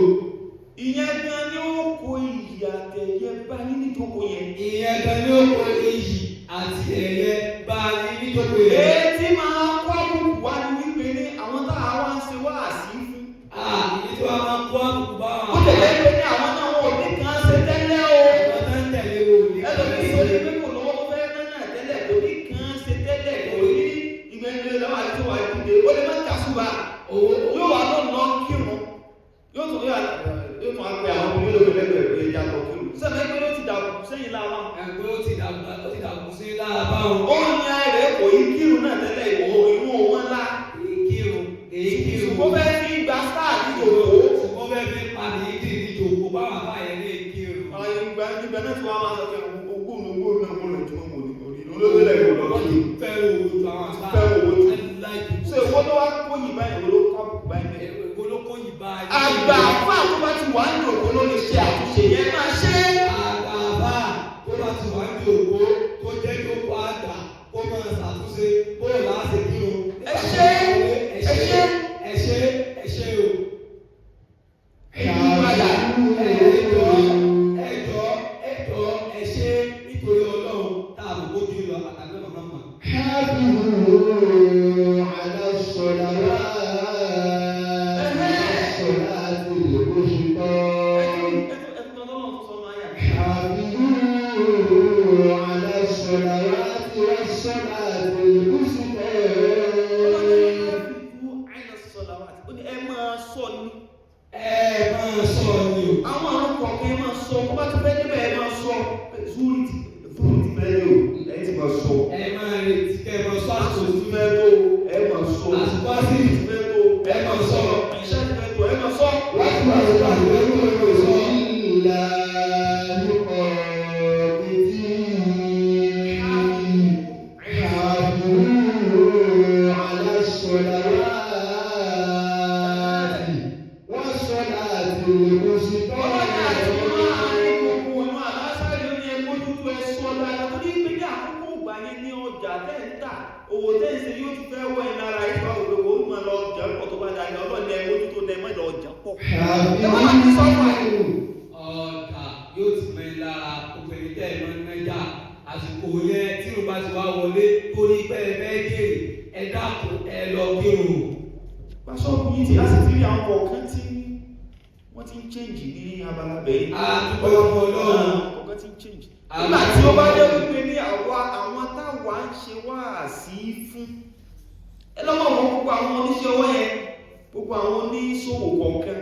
Ìyẹn gan ni ó kó iyì àtẹ̀yẹ bá yín níjókòó yẹn. Ìyẹn gan ni ó kó iyì àti ẹ̀yẹ bá yín níjókòó yẹn. Èyí máa kó àbùkù wá ní wípé ní àwọn tá a wá ń ṣe wáàsí fún. Ìyí tí wàá máa kó àbùkù bá Ó wọn. tẹ̀lé pé ní àwọn náà wọn ò ní kàn ṣe tẹ́lẹ̀ o. Àwọn tó ń tẹ̀lé wo ni. Ẹlòmíì sọ ní pé kò lọ́wọ́ tó fẹ́ ná náà tẹ́lẹ̀ kò ní kàn ṣe tẹ́lẹ̀ kò ní ìgbẹ́ni lọ́wọ́ àti tó wà dìde ó lè má kàṣùbà Owó yóò wà lọ́nà lọ kírun yóò tún yóò tún á pe àwọn ọmọ mélòó lẹ́gbẹ̀ẹ́ pé ẹja lọ kírun sẹ́mi ẹgbẹ́ ló ti dàbù sẹ́yìn lára ẹgbẹ́ ó ti dàbù ó ti dàbù sí lára báwọn. ó ń yan rẹ̀ kò yí kírun náà tẹ́lẹ̀ ìwọ̀n ìwọ̀n wọn lá Èyí kírun, èyí kírun. ṣùgbọ́n fẹ́ fi gba sáà níjòkó Ṣùgbọ́n fẹ́ fi padì ìdí níjòkó báwọn àbá yẹn ní kírun. àwọn ìgbà nígbà náà tí wọ́n á máa sọ pé ogún ogún ogún rẹ̀ tí wọ́n mọ̀ ní orí olóògbé lọ Wọ́n ti kírun fẹ́ owó ju àwọn àbá. Fẹ́ owó ju. Aláìkú. ṣé ìwọ ló wá kó yìí báyìí ló kọ́ báyìí bẹ́ẹ̀. Èwo ló kó yìí bá yín? Àgbà àfáà tó bá ti wà ń jòkó ló lè ṣe àtúnṣe yẹn máa ṣe é. Àgbà àbá tó bá ti wà ní òkó tó jẹ́ jókòó àgbà kó máa ṣàtúnṣe bóòlù á ṣe kírun. Ẹ ṣé, ẹ ṣé, ẹ ṣé, ẹ ṣé o. Èyí padà. Ẹ jọ̀ọ́, ẹ jọ̀ọ́, ẹ jọ̀ọ́, ẹ ṣé nítorí Ọlọ́run tá a mọ̀ bójú lọ àtàlẹ́ màmá mà. حافظوا على الصلوات والصلاة الوسطى Ẹtún ọlọ́run tó sọ máa yà. حافظوا على الصلوات والصلاة الوسطى Ó ní ẹ máa sọ ni. Ẹ máa sọ ni o. Àwọn àrùn kọ̀ọ̀kan ẹ máa sọ. Kó bá ti fẹ́ débẹ̀ ẹ máa sọ. Zúrì ti zúrì ti fẹ́ dé o. Ẹ ti máa sọ. Ẹ máa retí kẹ́ ẹ máa sọ Àsìkò àsìkò ti fẹ́ tó ẹ máa sọ. Àsìkò àsìkò ti fẹ́ tó ẹ máa sọ. Ìṣá ti fẹ́ tó ẹ máa sọ. واستغفروا لله قانتين حافظوا على الصلوات والصلاة الوسطى Ọlọ́run àti máa ní gbogbo ọ̀nà àlásàrè ló ní ẹ mójútó ẹ sọ dáadáa torí pé ní àkókò ìgbà yẹn ní ọjà tẹ́ ń tà òwò tẹ́ ń ṣe yóò ti fẹ́ wọ ẹ̀ lára ìfà òwò ó máa lọ ọjà pọ̀ tó bá darí ọlọ́run ẹ mójútó ní ẹ má lọ ọjà pọ̀. Ẹ má máa ti sọ fún ẹ. Ọjà yóò ti mọ ẹ lára obìnrin tẹ́ ẹ máa ń nájà àsìkò yẹn tí o bá ti wá wọlé torí pé ẹ fẹ́ jèrè ẹ dákun ẹ lọ kírun. Pásọ̀kù yìí ti á sì ti rí àwọn kọ̀ọ̀kan tí wọ́n ti ń change ní abala bẹ́ẹ̀. A dúpẹ́ fún Ọlọ́run. Àwọn kọ̀ọ̀kan ti ń change. Nígbà tí ó bá jẹ́ wípé ní àwa àwọn táwa ń ṣe wáàsí fún ẹ lọ́mọ wọn gbogbo àwọn oníṣẹ́ ọwọ́ yẹn gbogbo àwọn oníṣòwò kọ̀ọ̀kan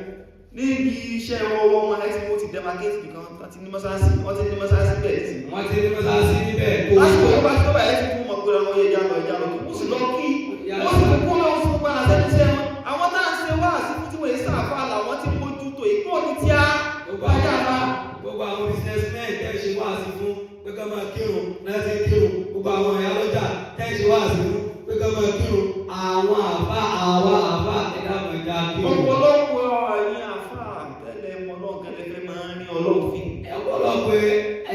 níbi iṣẹ́ ọwọ́ wọn láti wọ́n ti demarcate nìkan wọ́n ti ní mọ́sáàsì wọ́n ti ní mọ́sáàsì bẹ́ẹ̀ sí. Wọ́n ti ní mọ́sáàsì níbẹ̀ kó. Lásìkò tó bá tó bá yẹn ti fún wọn pé àwọn ẹja lọ ẹja lọ kí wọ́n sì lọ kí wọ́n sì kó lọ́wọ́ fún padà sẹ́nu iṣẹ́ wọn. Àwọn tá à ń ṣe wáàsí fún tí wọ́n yé sáfà làwọn ti mójútó ìkó ní tíá Gbogbo àwọn gbogbo àwọn businessmen tẹ́ ẹ ṣe wáàsí fún pé ká máa kírun náà ti ń kírun gbogbo àwọn ẹ̀yà lọ́jà tẹ́ ẹ ṣe wáàsí fún pé ká máa kírun àwọn àbá àwa àbá ẹ̀dá mọ̀já kírun. Ọ̀pọ̀lọpọ̀ ẹ̀yin àfáà tẹ́lẹ̀ mọ́ náà gẹ́lẹ́ fẹ́ máa ń rí Ọlọ́run fín. Ọ̀pọ̀lọpọ̀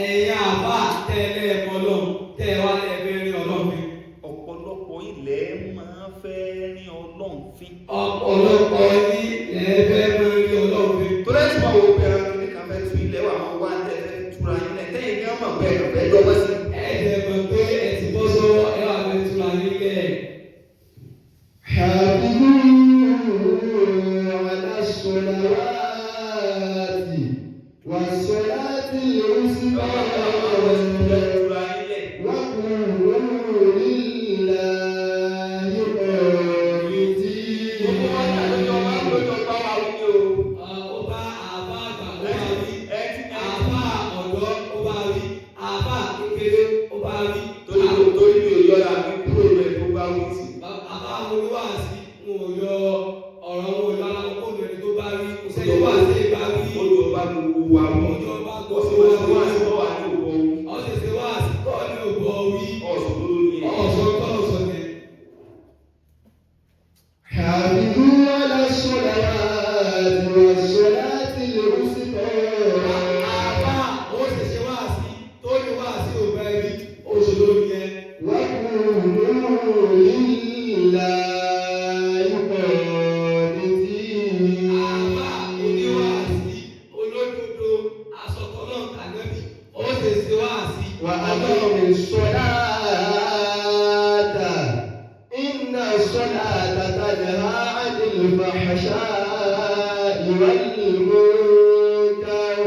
ẹ̀yin àbá tẹ́lẹ̀ ẹ̀mọ́ lọ́hùn tẹ́ ẹ wá lẹ́ẹ̀fẹ́ rí Ọlọ́run fín. Ọ̀pọ̀lọpọ̀ ilẹ̀ máa fẹ́ rí Ọlọ́run fín. Ọ̀pọ̀lọpọ̀ yín lẹ́ẹ̀fẹ́ máa rí Ọlọ́run fín. Torí ẹ̀ tí wọ́n wò pé ẹran kìíní kan fẹ́ tu ilẹ̀ wà máa wá tẹ́ fẹ́ túra ilẹ̀ tẹ́yìn ní ọmọ pé ẹ̀rọ fẹ́ dọ́gbọ́n sí. Ẹ jẹ́ mọ̀ pé ẹ ti bọ́ sọ́wọ́ ẹ wà fẹ́ túra nílẹ̀. حافظوا على الصلوات والصلاة والصلاة الوسطى وقوموا لله Gbogbo wa ní قانتين. àlejò ọba lójó bá wa wí ni o. Ó bá àbá àgbà ó bá wí. Àbá ọ̀dọ́ ó bá wí. Àbá kékeré ó bá wí. Torí torí mi ò yọra mi kúrò rẹ̀ tó bá wí sí. Àbá àwọn oníwàásí wọn ò yọ ọ̀rọ̀ wọn ò yọ ara wọn kó lórí tó bá wí. Kò sẹ́ni wàásí ìbá wí. Ó jọ bá gbogbo wa wí. Ọjọ́ bá Ó gbogbo sì wa wá sí wá wí. sí wá ní òkò wí. Ọ̀sẹ̀sẹ̀ wàásí tọ́ ní ògbọ́ wí. Ọ̀sùn tó lórí ẹ̀. Ọ̀sán tọ́ ọ̀sán yẹn. حافظوا على الصلوات والصلاة الوسطى. Àbá ó ṣẹ̀ṣẹ̀ wàásí tó ní wàásí ò bá ẹbí oṣù lórí yẹn. وقوموا لله قانتين. Àbá oníwàásí olódodo asọ̀tọ̀ náà kànábì ó ṣẹ̀ṣẹ̀ wàásí. وأقم الصلاة إن الصلاة تنهى عن الفحشاء والمنكر.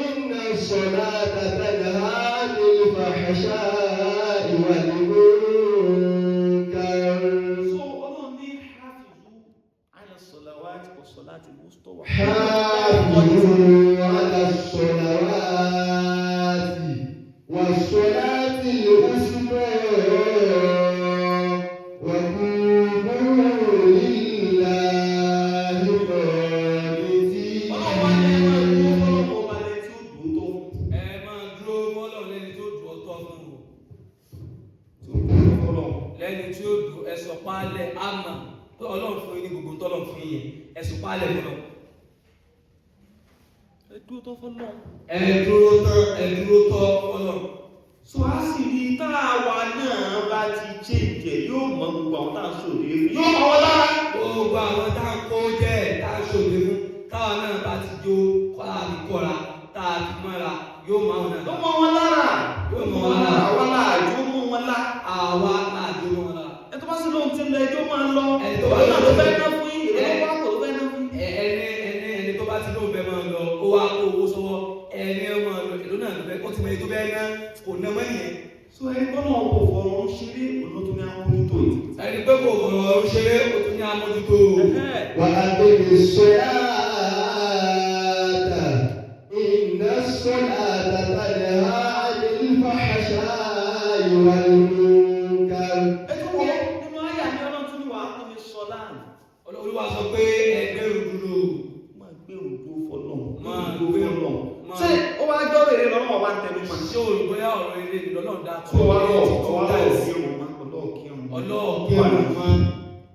إن الصلاة تنهى عن الفحشاء والمنكر. So Ọlọ́run ní hafizu ala salawati wa salati wusta wa. حافظوا على الصلوات والصلاة الوسطى وقوموا لله Ọlọ́run wá ní ẹ máa قانتين. dúró fọlọ́mọ ọba lẹ́ni tí ó dùn tó fún. Ẹ máa dúró mọ́lọ̀ lẹ́ni tó dùn ọtọ́ fún o. Tí ó dùn tó fọlọ́mọ. Lẹ́ni tí ó dùn ẹ̀sọ̀ pálẹ̀ àmà pé Ọlọ́run fún yín ní gbogbo tọ́lọ́run fún yín yẹn ẹ̀sọ̀ pálẹ̀ fọlọ́. Ẹ dúró tó fọlọ́mọ. Ẹ dúró tán ẹ dúró tọ́ fọlọ́. So a sì rí tá a wà náà bá ti change ẹ̀ yóò mọ gbogbo àwọn tá à ń sòdè fún. Yóò mọ wọn lára. Gbogbo àwọn tá a kó jẹ́ tá a ṣòde fún táwa náà bá ti jó tá a fi kọ́ra tá a fi mọ́ra yóò máa wọn Yóò náà. mọ wọn lára. Yóò mọ wọn lára. Àwa láàjò mú wọn lá. Àwa láàjò wọn lára. Ẹ tó bá sí lóhun tí ń lọ ẹjọ́ máa ń lọ. Ẹni tó bá Òun náà ló fẹ́ ná fún yín. Èrò wá kò ló fẹ́ ná fún yín. Ẹni ẹni ẹni tó bá ti lóun fẹ́ máa lọ ó wá kó owó sọ́wọ́ ẹni ó máa lọ èló náà ló fẹ́ ó ti mọ ẹni tó fẹ́ ná kò ná mọ́ nìyẹn. So ẹni tó náà kò fọ̀rọ̀ ń ṣeré òun ló tún ní àwọn ojútó yìí. Ẹni pé kò fọ̀rọ̀ ń ṣeré ó tún ní amójútó. وأقم الصلاة إن الصلاة تنهى عن الفحشاء والمنكر. Ẹ tún wọ nínú àyà ni Ọlọ́run tún ní wàá tó mi sọ láàrin. Olúwa sọ pé ẹgbẹ́ òdúró Máa gbé òdo fọlọ́n. Máa òdo gbé- fọlọ́n. máa- Ṣé ó wá jọ́ rere lọ́wọ́ wa ń tẹnu mọ́? ṣé olùbọ́yá ọ̀rọ̀ eré ni lọ́lọ́run dá Tó wá lọ tó wá lọ kírun mọ́ ọlọ́ọ̀ kírun mọ́. Ọlọ́ọ̀kírun mọ́.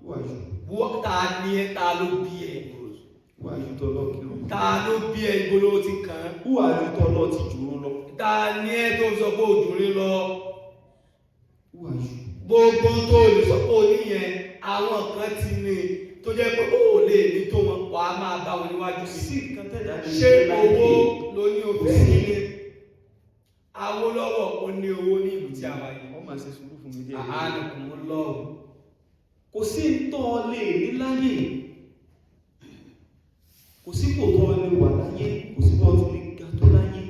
Wájú Wọ́ ta ni ẹ ta ló bí ẹ wájú tó lọ kírun. ta ló bí ẹ ibo ló ti kàn án Wájú tó lọ ti jù ú lọ. ta ni ẹ tó sọ pé òjò rí lọ Wájú. gbogbo tó lè sọ pé o níyẹn àwọn kan ti ní tó jẹ́ pé ó ò lè ní tó wọn wàá máa bá wọn níwájú Kò sí sí nǹkan tẹ̀dá lè ṣé ṣe láyé. owó ló ní òfin nílé Awólọ́wọ̀ ó ní owó ní ìlú tí a wà yìí Wọ́n máa ṣe sùúrù fún mi díẹ̀. àánìkùn lọ́wọ́ Kò sí tọ́ lè ní láyé. Kò sí kò tọ́ lè wà láyé. Kò sí bọ́ ti lè ga tó láyé.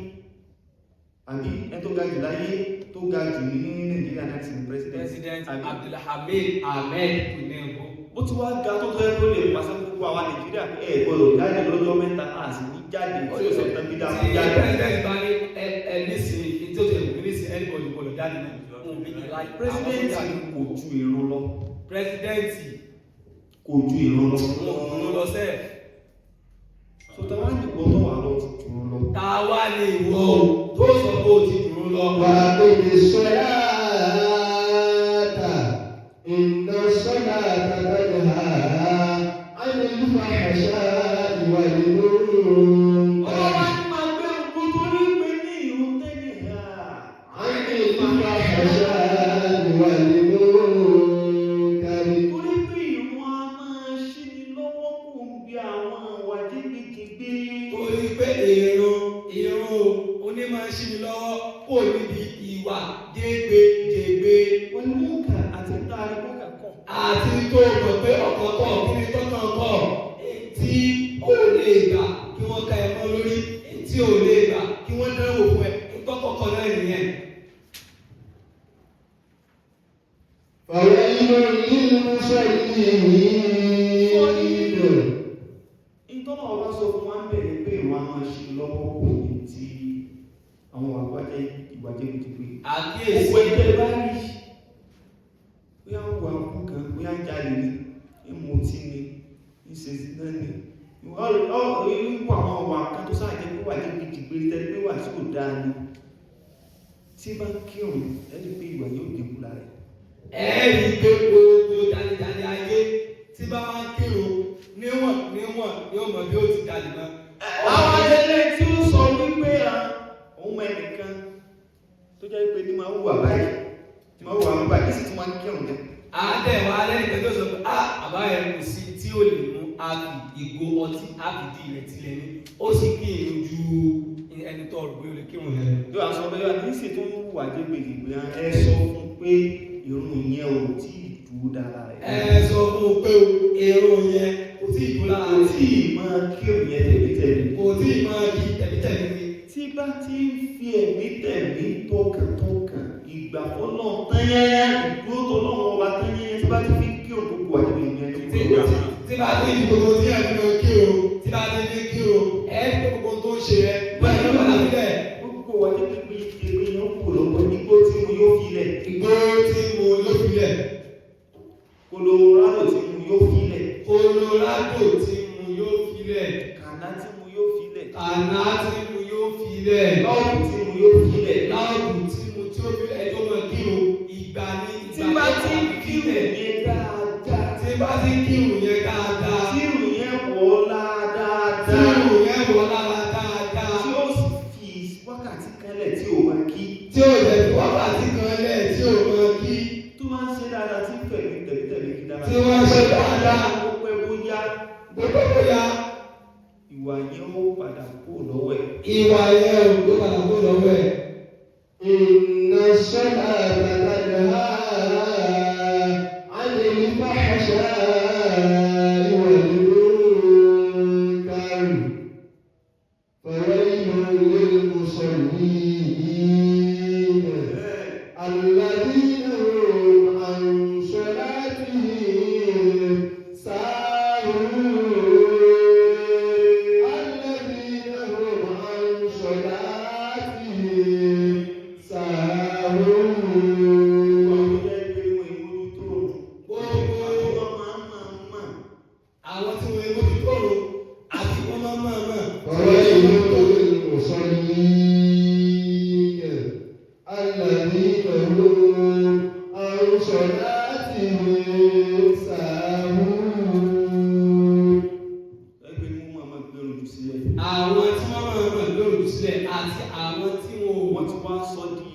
Àbí ẹni tó ga jù láyé tó ga jù ní Nàìjíríà náà ti ní president. President Àbí? Abdulhamid Ahmed Tinubu Bó ti wá ga tó tó yẹ kó lè pàṣẹ fún gbogbo àwa Nàìjíríà pé ẹ gbọ́dọ̀ jáde lọ́jọ́ mẹ́ta a sì ní jáde tí ó sọ tán bí dáa tí jáde. president bá ní ẹ ẹ nísìnyí tí ó ti ẹ̀wù nísìnyí anybody gbọ́dọ̀ jáde náà òun bí láyé President kò ju ìrun lọ. president Kò ju ìrun lọ. wọn ò lọ sẹ́ẹ̀ So táwa ní ìwọ tó wà lọ ti jù ú lọ. ta wá ní ìwọ o tó sọ pé o ti dùn ún lọ. وأقم الصلاة إن الصلاة تنهى عن الفحشاء والمنكر. Ọlọ́wà ní máa gbé òkú torí pé ní ìrun tẹ́lẹ̀ hà. عن الفحشاء والمنكر. Torí pé ìrun a máa ṣí ni lọ́wọ́ kò ń bí àwọn ìwà jẹ́gbẹ́jẹgbẹ́. Torí pé ìrun ìrun o onímọ̀ ṣì ní lọ́wọ́ kò níbi ìwà jégbéjégbé Wọ́n mú kà àti tá a rí bọ́kà kọ̀. àti tó mọ̀ pé ọ̀kan kọ̀ kí ni tọ́kàn kọ̀ tí ò lè gbà kí wọ́n ka ẹ̀ mọ́ lórí tí ò lè gbà kí kí wọ́n dánwò fún ẹ ntọ́kọ̀kọ̀ náà nìyẹn. فويل للمصلين. Ìtọ́nà ọba sọ fún wa ń bẹ̀rẹ̀ pé ìwọ̀n a máa ṣe lọ́wọ́ kò ní ti àwọn àgbájẹ́ ìwà jẹ́gbẹ̀jẹ̀gbẹ̀. Àkíyèsí. Gbogbo ẹgbẹ́ bá rí, bóyá ń wà kú kan, bóyá ń jalè ní, ń mutí ni, ń ṣe zina ni. Ìwọ àwọn ọwà kan tó sáà jẹ́ pé wà jẹ́gbẹ̀jẹ̀gbẹ̀ tẹ́lẹ̀ pé wà tí kò dáa ni. Tí bá ń kírun, ẹni pé ìwà yóò dínkù lára ẹ̀. Ẹ rí i pé gbogbo jalejale ayé tí bá wá ń kírun níwọ̀n níwọ̀n ní ọmọ bí ó ti jalè mọ́. Àwọn ayẹyẹ tí ó sọ wípé òun mọ ẹnìkan tó jẹ́ pé ní máa ń wà báyìí, tí máa ń wà báyìí, sì tún máa ń kírun jẹ. Àádẹ́wà alẹ́ nìkan tó sọ pé a àbá yẹn kò sí tí ó lè mú àbí ìgò ọtí àbìdí rẹ̀ tilẹ̀ ní ó sì kí irun ju ẹni tó rò pé ó lè kírun yẹn. Yóò wá sọ pé yóò ní sì tún wà jẹ́gbèjìgbè ẹ sọ fún pé irun yẹn ò tí ì dúró dára rẹ̀. Ẹ sọ fún un pé o irun yẹn kò tí ì dúró lára Kò rẹ̀. tí ì máa kírun yẹn tẹ̀mítẹ̀mí. Kò tí ì máa kí tẹ̀mítẹ̀mí ni. Tí bá ti ń fi ẹ̀mí tẹ̀mí tọkàntọkàn ìgbà fọlọ́ tányányá ìdúró tọlọ́wọ́n ọba tányányá tí bá ti fi kírun gbogbo àjẹgbèjì yẹn Tí ló kúrò. tí bá ti ń gbogbo tí ẹ fi lọ kí o tí bá ti ní kí o ẹ ní gbogbo tó ń ṣe rẹ báyìí ló padà sílẹ̀. Gbogbo wa jẹ́ pé pé yẹn kò lọ́wọ́ igbó tí mo yóò fi lẹ̀. Igbó tí mo ló fi lẹ̀. Colorado tí mo yóò fi lẹ̀. Colorado tí mo yóò fi lẹ̀. Kàná tí mo yóò fi lẹ̀. Kàná tí mo yóò fi lẹ̀. Lọ́ọ̀bù tí mo yóò fi lẹ̀. Láàbù tí mo tí ó fi lẹ̀ ẹjọ́ máa kírun ìgbà ní Tí ìgbà bá ti ń kírun yẹn dáadáa. Tí bá ti ń kírun yẹn dáadáa. Tí ìrùn yẹn wọ̀ ọ́ dáadáa. Tí ìrun yẹn wọ̀ lára dáadáa. Tí ó sì fi wákàtí kan lẹ̀ tí ò máa kí. Tí ó jẹ́ fi wákàtí kan lẹ̀ tí ò máa kí. Tó máa ń ṣe dáadáa tí fẹ̀mí tẹ̀mítẹ̀mí kí dáadáa. Tí wọ́n ṣe dáadáa. Ó pẹ́ bóyá Gbogbo bóyá ìwà yẹn ó padà kó lọ́wọ́ ẹ̀. ìwà yẹn ò ló padà kó lọ́wọ́ ẹ̀. إن الصلاة تنهى عن الفحشاء والمنكر فويل للمصلين الذين هم عن صلاتهم ساهون الذين هم عن صلاتهم ساهون. Àwọn tó jẹ́ pé wọ́n ìmójútó Gbogbo wọ́n máa ń máa ń máa. àwọn tí wọ́n mójútó ọ̀rọ̀ àti wọ́n máa ń máa máa. فويل للمصلين الذين هم عن صلاتهم ساهون. Ẹgbẹ́ ni wọ́n máa máa gbé ojú sílẹ̀. Àwọn tí wọ́n máa máa lóru sílẹ̀ àti àwọn tí wọ́n ò Wọ́n ti wá sọ di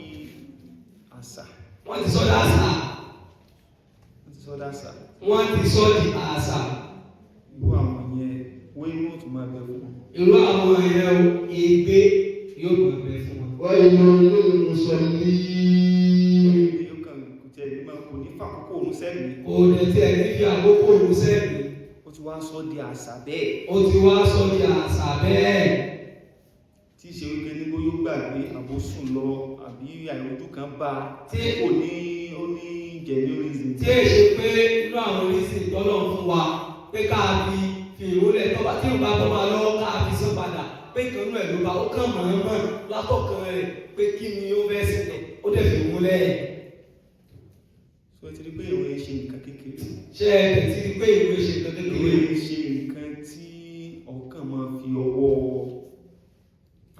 àṣà. Wọ́n ti sọ di àṣà. Wọ́n ti sọ di àṣà. Wọ́n ti sọ di àṣà. Irú àwọn yẹn wọ́n inú òtún máa bẹ fún wọn. Irú àwọn yẹn o, ègbé yóò máa bẹ fún wọn. ويل للمصلين. Yóò kàn kò tiẹ̀ ní máa kò ní fàkókò òun sẹ́mi. Kò dẹ̀ tiẹ̀ ní fi àkókò òun sẹ́mi. Ó ti wá sọ di àṣà bẹ́ẹ̀. Ó ti wá sọ di àṣà bẹ́ẹ̀. Tí í ṣe wípé ní bóyá ó gbàgbé àbó sùn lọ àbí àìrójú kan bá a Tí kò ní ó ní genuine reason. Tí è ṣe pé inú àwọn orísìí tọ́lọ̀ ń fún wa pé ká fi fi ìrólẹ̀ tọ́ba tí ìrùbá bọ́ máa lọ́wọ́ ká fi sán padà pé ìkànnú ẹ̀ ló bá ó kàn mọ̀ọ́mọ̀ látọ̀kan rẹ̀ pé kí ni ó fẹ́ ṣẹlẹ̀ ó dẹ̀ fi ìrólẹ̀. So ti rí pé ìwé ṣe nǹkan kékeré. Ṣé ẹ tẹ̀ sí pé ìwé ṣe nǹkan Ìwé kékeré? ṣe nǹkan tí ọkàn máa fi ọwọ́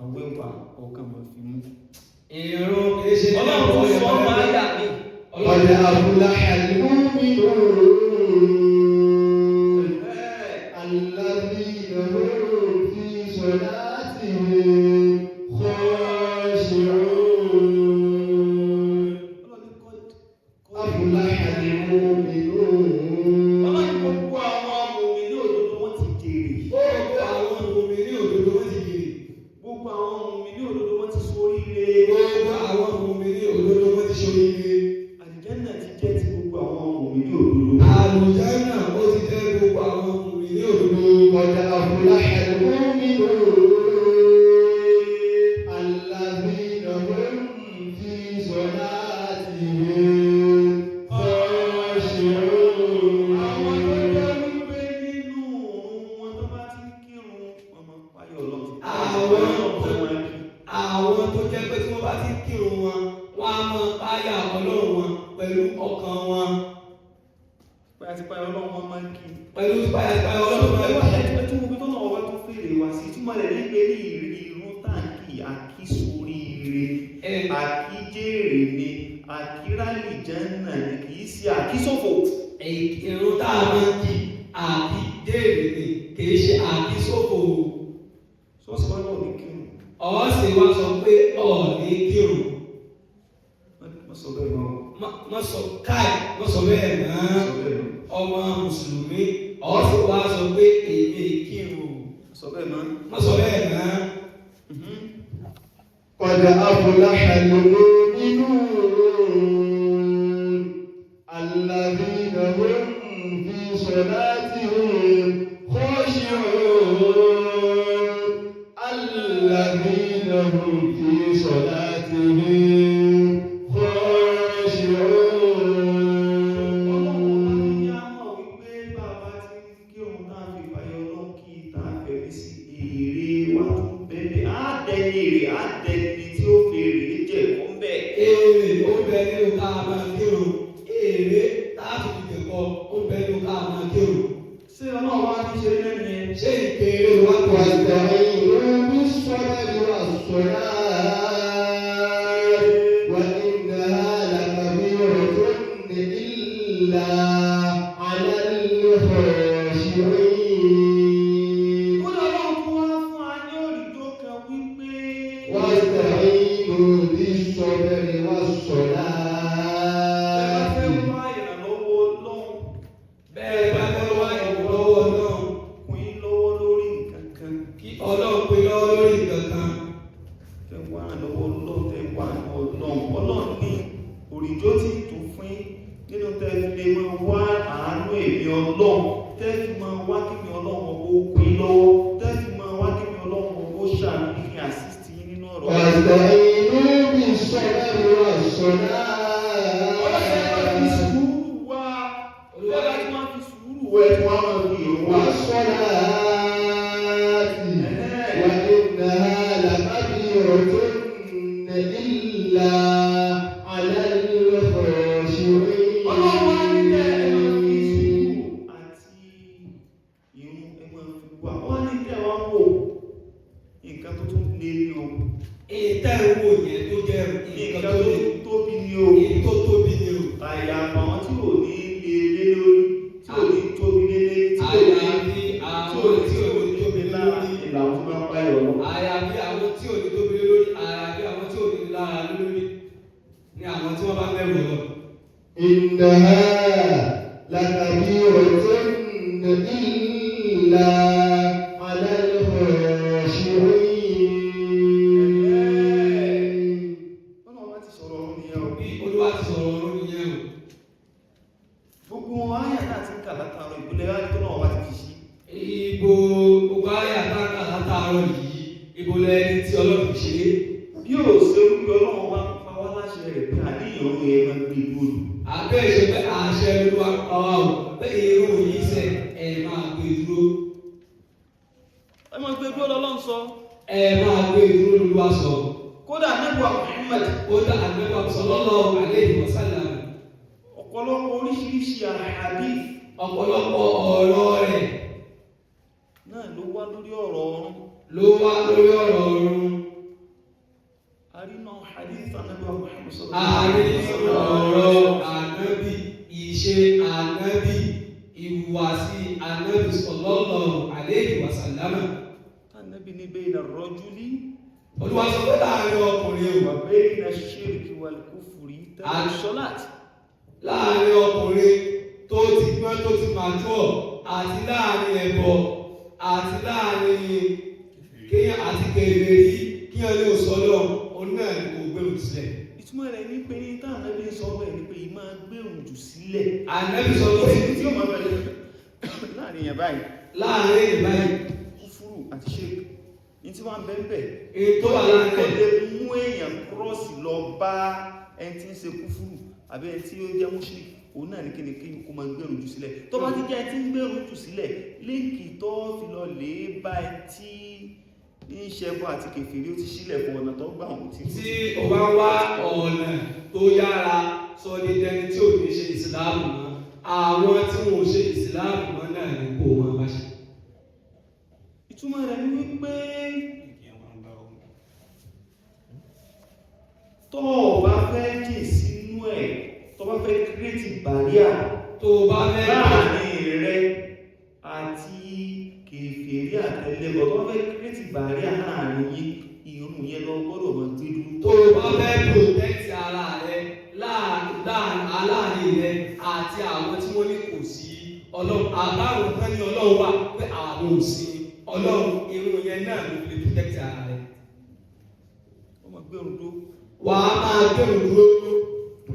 àwẹ̀wà ọkàn máa fi mú. Ìrún kìí ṣe Ọlọ́run tó sọ ọ́ máa yà mí. قد أفلح المؤمنون الذين هم في صلاتهم خاشعون. Ọlọ́run kọ́ أفلح المؤمنون. Ọlọ́run gbogbo àwọn mùmínì ní òdodo wọ́n ti jèrè. Gbogbo àwọn mùmínì ní òdodo wọ́n ti jèrè. Gbogbo àwọn mùmínì ní òdodo wọ́n ti ṣoríire. Gbogbo àwọn mùmínì ní òdodo wọ́n ti ṣoríire. Àlùjánnà ti jẹ́ ti gbogbo àwọn mùmínì ní òdodo. Àlùjánnà ó ti jẹ́ gbogbo àwọn mùmínì ní òdodo. قد أفلح المؤمنون. Ọlọ́run fẹ́ máa kí. Àwọn tó jẹ́ pé tí wọ́n bá ti ń kírun wọn, wọ́n á máa páyà Ọlọ́run wọn pẹ̀lú ọkàn wọn. Páyàtìpáyà Ọlọ́run wọn máa ń kí. Pẹ̀lú páyàpáyà Ọlọ́run wọn máa ń kí. Ẹ tún wo bí tọ́lọ́run ọba tún fèrè wá sí. Ìtumọ̀ rẹ̀ ní pé ní ìrun táǹkì àkísoríire, àkíjèrè ni, àkírálì jẹ́nà ni, kì í ṣe àkísòfò. Ìrun tá a máa ń kí àkíjèrè ni, kì í ṣe àkísòfò. Sọ́ọ̀sì wá náà ní kírun. Ọ̀ sì wá sọ pé ọ̀ ní kírun. Má sọ bẹ́ẹ̀ mọ́. Má sọ káì, má sọ bẹ́ẹ̀ mọ́. Má sọ bẹ́ẹ̀ mọ́. Ọmọ Mùsùlùmí, ọ̀ sì wá sọ pé èmi kírun. Má sọ bẹ́ẹ̀ mọ́. Má sọ bẹ́ẹ̀ mọ́. قد أفلح المؤمنون الذين هم في صلاتهم خاشعون الذين هم في صلاتهم خاشعون. Ọlọ́run ọba tó ní á mọ̀ wípé bàbá ti ń kírun tá a fi ìpayọ̀ Ọlọ́run kí tá a fẹ̀mí sí èrè wa tún bẹ́ẹ̀ á dẹni èrè á dẹni tí ó fi èrè jẹ̀ kó ń bẹ̀. Èrè ó bẹ nínú ká máa kírun. Èrè tá a fi jẹ̀kọ ó bẹ nínú ká máa kírun. Ṣé Ọlọ́run wá ti ṣe lẹ́nu yẹn? Ṣé ìkéré wa kò واستعينوا بالصبر والصلاة وإنها لكبيرة إلا على الخاشعين. Kódà Ọlọ́run tún wá fún wa ní òrìjó kan wípé. واستعينوا بالصبر Ẹ bá والصلاة. fẹ́ wá ìrànlọ́wọ́ Ọlọ́run. Bẹ́ẹ̀ bá fẹ́ wá ìrànlọ́wọ́ Ọlọ́run. Kún yín lọ́wọ́ lórí nǹkan kan. Kí Ọlọ́run pé lọ́wọ́ lórí nǹkan kan. Tẹ wá ìrànlọ́wọ́ Ọlọ́run, tẹ wá ìrànlọ́wọ́ Ọlọ́run. Ọlọ́run ní òrìjó tí ń tún fún yín nínú tẹ́ fi lè máa wá àánú èmi Ọlọ́run. Tẹ́ fi máa wá kí mi Ọlọ́run ọgbó kún yín lọ́wọ́. Tẹ́ fi máa wá kí mi Ọlọ́run ọgbó ṣàánú kí n assist yín nínú ọ̀rọ̀. واستعينوا بالصبر والصلاة. Ọlọ́run ẹ máa fi sùúrù wá. Ọlọ́run ẹ máa fi sùúrù wá ẹ tí wọ́n á máa fi ìrun wá. والصلاة وإنها لكبيرة إلا على Ọlọ́run wá ní tẹ́ ẹ máa fi الخاشعين. sùúrù àti ìrun ẹ máa fi wá. Wọ́n ní tẹ́ wá wò nǹkan tó tún lé ní o. Ìtẹ́ ìwò yẹn tó jẹ́ nǹkan Nǹkan tó tó le. tóbi ní o. Èyí tó tóbi ni o. Àyàfà àwọn tí ò ní lé lé lórí, tí ò ní tóbi lé lé, tí ò ní Àyàfi àwọn tí ò ní tóbi lára lórí. ìlànà tó bá ń báyọ̀ lọ. Àyàfi àwọn tí ò ní tóbi lórí. Àyàfi àwọn tí ò ní lára lórí. Ni àwọn tí wọ́n bá bẹ̀rù lọ. إنها لكبيرة إلا على الخاشعين. Ọlọ́run wá ti sọ̀rọ̀ ọ̀run nìyẹn o. Bí Olúwa ti sọ̀rọ̀ ọ̀run nìyẹn o. Gbogbo àyà náà ti ń kà látàárọ̀ ìpínlẹ̀ láti tó náà wá ti fi sí. Ibo gbogbo ayé àtàkà látàárọ̀ yìí, ibo lẹni tí Ọlọ́run fi ṣe é. Bí ò ṣe wípé Ọlọ́run wá ń pa wá láṣẹ rẹ̀ pé àníyàn ọ̀run yẹn máa ń gbé dúró. Àbẹ́ ìṣe pé àṣẹ Olúwa pa wá o, pé irú yìí sẹ̀ ẹ̀ máa gbé dúró. Ẹ máa gbé dúró lọ́lọ́run sọ. Ẹ máa gbé dúró lóluwà sọ. Kódà nígbà Muhammad Ó dá Ànábì sallallahu alayhi wa sallam. ọ̀pọ̀lọpọ̀ oríṣiríṣi àhàdíìsì Ọ̀pọ̀lọpọ̀ ọ̀rọ̀ rẹ̀ náà ló wá lórí ọ̀rọ̀ ọ̀run. ló wá lórí ọ̀rọ̀ ọ̀run. Àrínà hadith Ànábì wa Muhammad sallallahu Àárín alaihi wasallam. ọ̀rọ̀ Ànábì, ìṣe Ànábì, ìhùwàsí Ànábì sallallahu alayhi wa sallam. Ànábì ní bayna ar-rajuli Olúwa sọ pé láàárín ọkùnrin o. wa bayna ash-shirki wal-kufri tarku as-salat. Láàárín ọkùnrin tó ti gbọ́n tó ti màjúọ̀ àti láàárín ẹbọ àti láàárín kéèyàn àti kèfèrí kíyàn ní òsọ́lọ́ òun náà ni kò gbèrò sílẹ̀. Ìtumọ̀ rẹ̀ ní pé ní táwọn Ànábì ń sọ bẹ́ẹ̀ ni pé ìmáa gbèrò jù sílẹ̀. Ànábì sọ pé Tí ó máa bẹ̀rẹ̀ láàrin èèyàn báyìí, láàárín èèyàn báyìí kúfúrù àti ṣírk ní tí wọ́n ń bẹ ń bẹ̀. èyí tó wà láàárín Ó ẹ̀ lè mú èèyàn kírọ́ọ̀sì lọ bá ẹni tí ń ṣe kúfúrù àbí ẹni tí ó jẹ́ mùṣírìkì, òun náà ní kíni kí kó máa gbèrò jù sílẹ̀. Tó bá ti jẹ́ ẹni tí ń gbèrò jù sílẹ̀, líǹkì tó fi lọ lè bá ẹni tí ń ṣẹbọ àti kèfèrí, ó ti sílẹ̀ fún ọ̀nà tó gbà wọn ti. Tí o bá ń wá ọ̀nà tó yára sọ ní dẹni tí ò ní ṣe ìsìláàmù mọ́, àwọn tí wọn ò ṣe ìsìláàmù mọ́ náà ni kó o máa bá ṣe. Ìtumọ̀ rẹ̀ ni wípé tó o bá fẹ́ jìn sínú ẹ̀, tó bá fẹ́ kírètì bàríà Tó o bá fẹ́ láàrin rẹ àti kèfèrí àtẹlẹ́bọ, tó bá fẹ́ kírètì bàríà láàrin yín, irun yẹn lọ gbọ́dọ̀ máa gbé dúró. Tó o bá fẹ́ protect ara rẹ láàrin rẹ àti àwọn tí wọ́n ní kò sí Ọlọ́run, àbáwọn kan ní Ọlọ́run wà pé àwọn ò sí Ọlọ́run, irun yẹn náà ló fi lè protect ara rẹ. Wọ́n máa gbérun dúró. Wà á máa gbẹ̀rù dúró.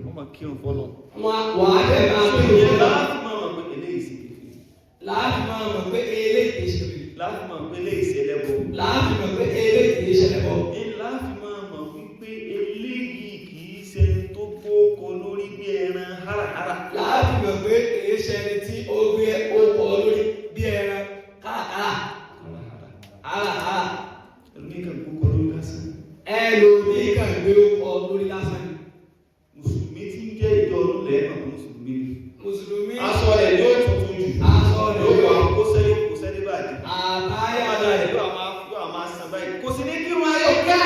Wọ́n máa kírun fọ́lọ́. Wà á dẹ̀ máa gbẹ̀rù Ìyẹn dúró. láti máa mọ̀ pé eléyìí sì kèfèrí. Láàfin máa mọ̀ pé eléyìí kìí ṣe kèfèrí. Láti mọ̀ pé eléyìí sì ẹlẹ́bọ. Láàfin mọ̀ pé eléyìí kìí ṣe ẹlẹ́bọ. Ní láti máa mọ̀ wípé eléyìí kìí ṣe tó gbóko lórí bí ẹran háràhárà. Láàfin mọ̀ pé kìí ṣe ẹni tí ó gbé ókọ lórí bí ẹran káàkárà. Háràhárà. Ẹlòmíì kan gbóko lórí lásán. Ẹlòmíì kàn gbé ókọ lórí lásán ni. Mùsùlùmí tí ń jẹ́ ìjọ ọdún lẹ́ẹ̀mọ̀ pé mùsùlùmí ni. Mùsùlùmí. Aṣọ rẹ̀ yóò tuntun jù. Aṣọ rẹ̀ Yóò wà kó sẹ́yìn kó sẹ́yìn bàjẹ́. Àbáyà Àbáyà rẹ̀. rẹ̀ yóò máa san báyìí. Kò sì ní kírun ayọ̀ ká.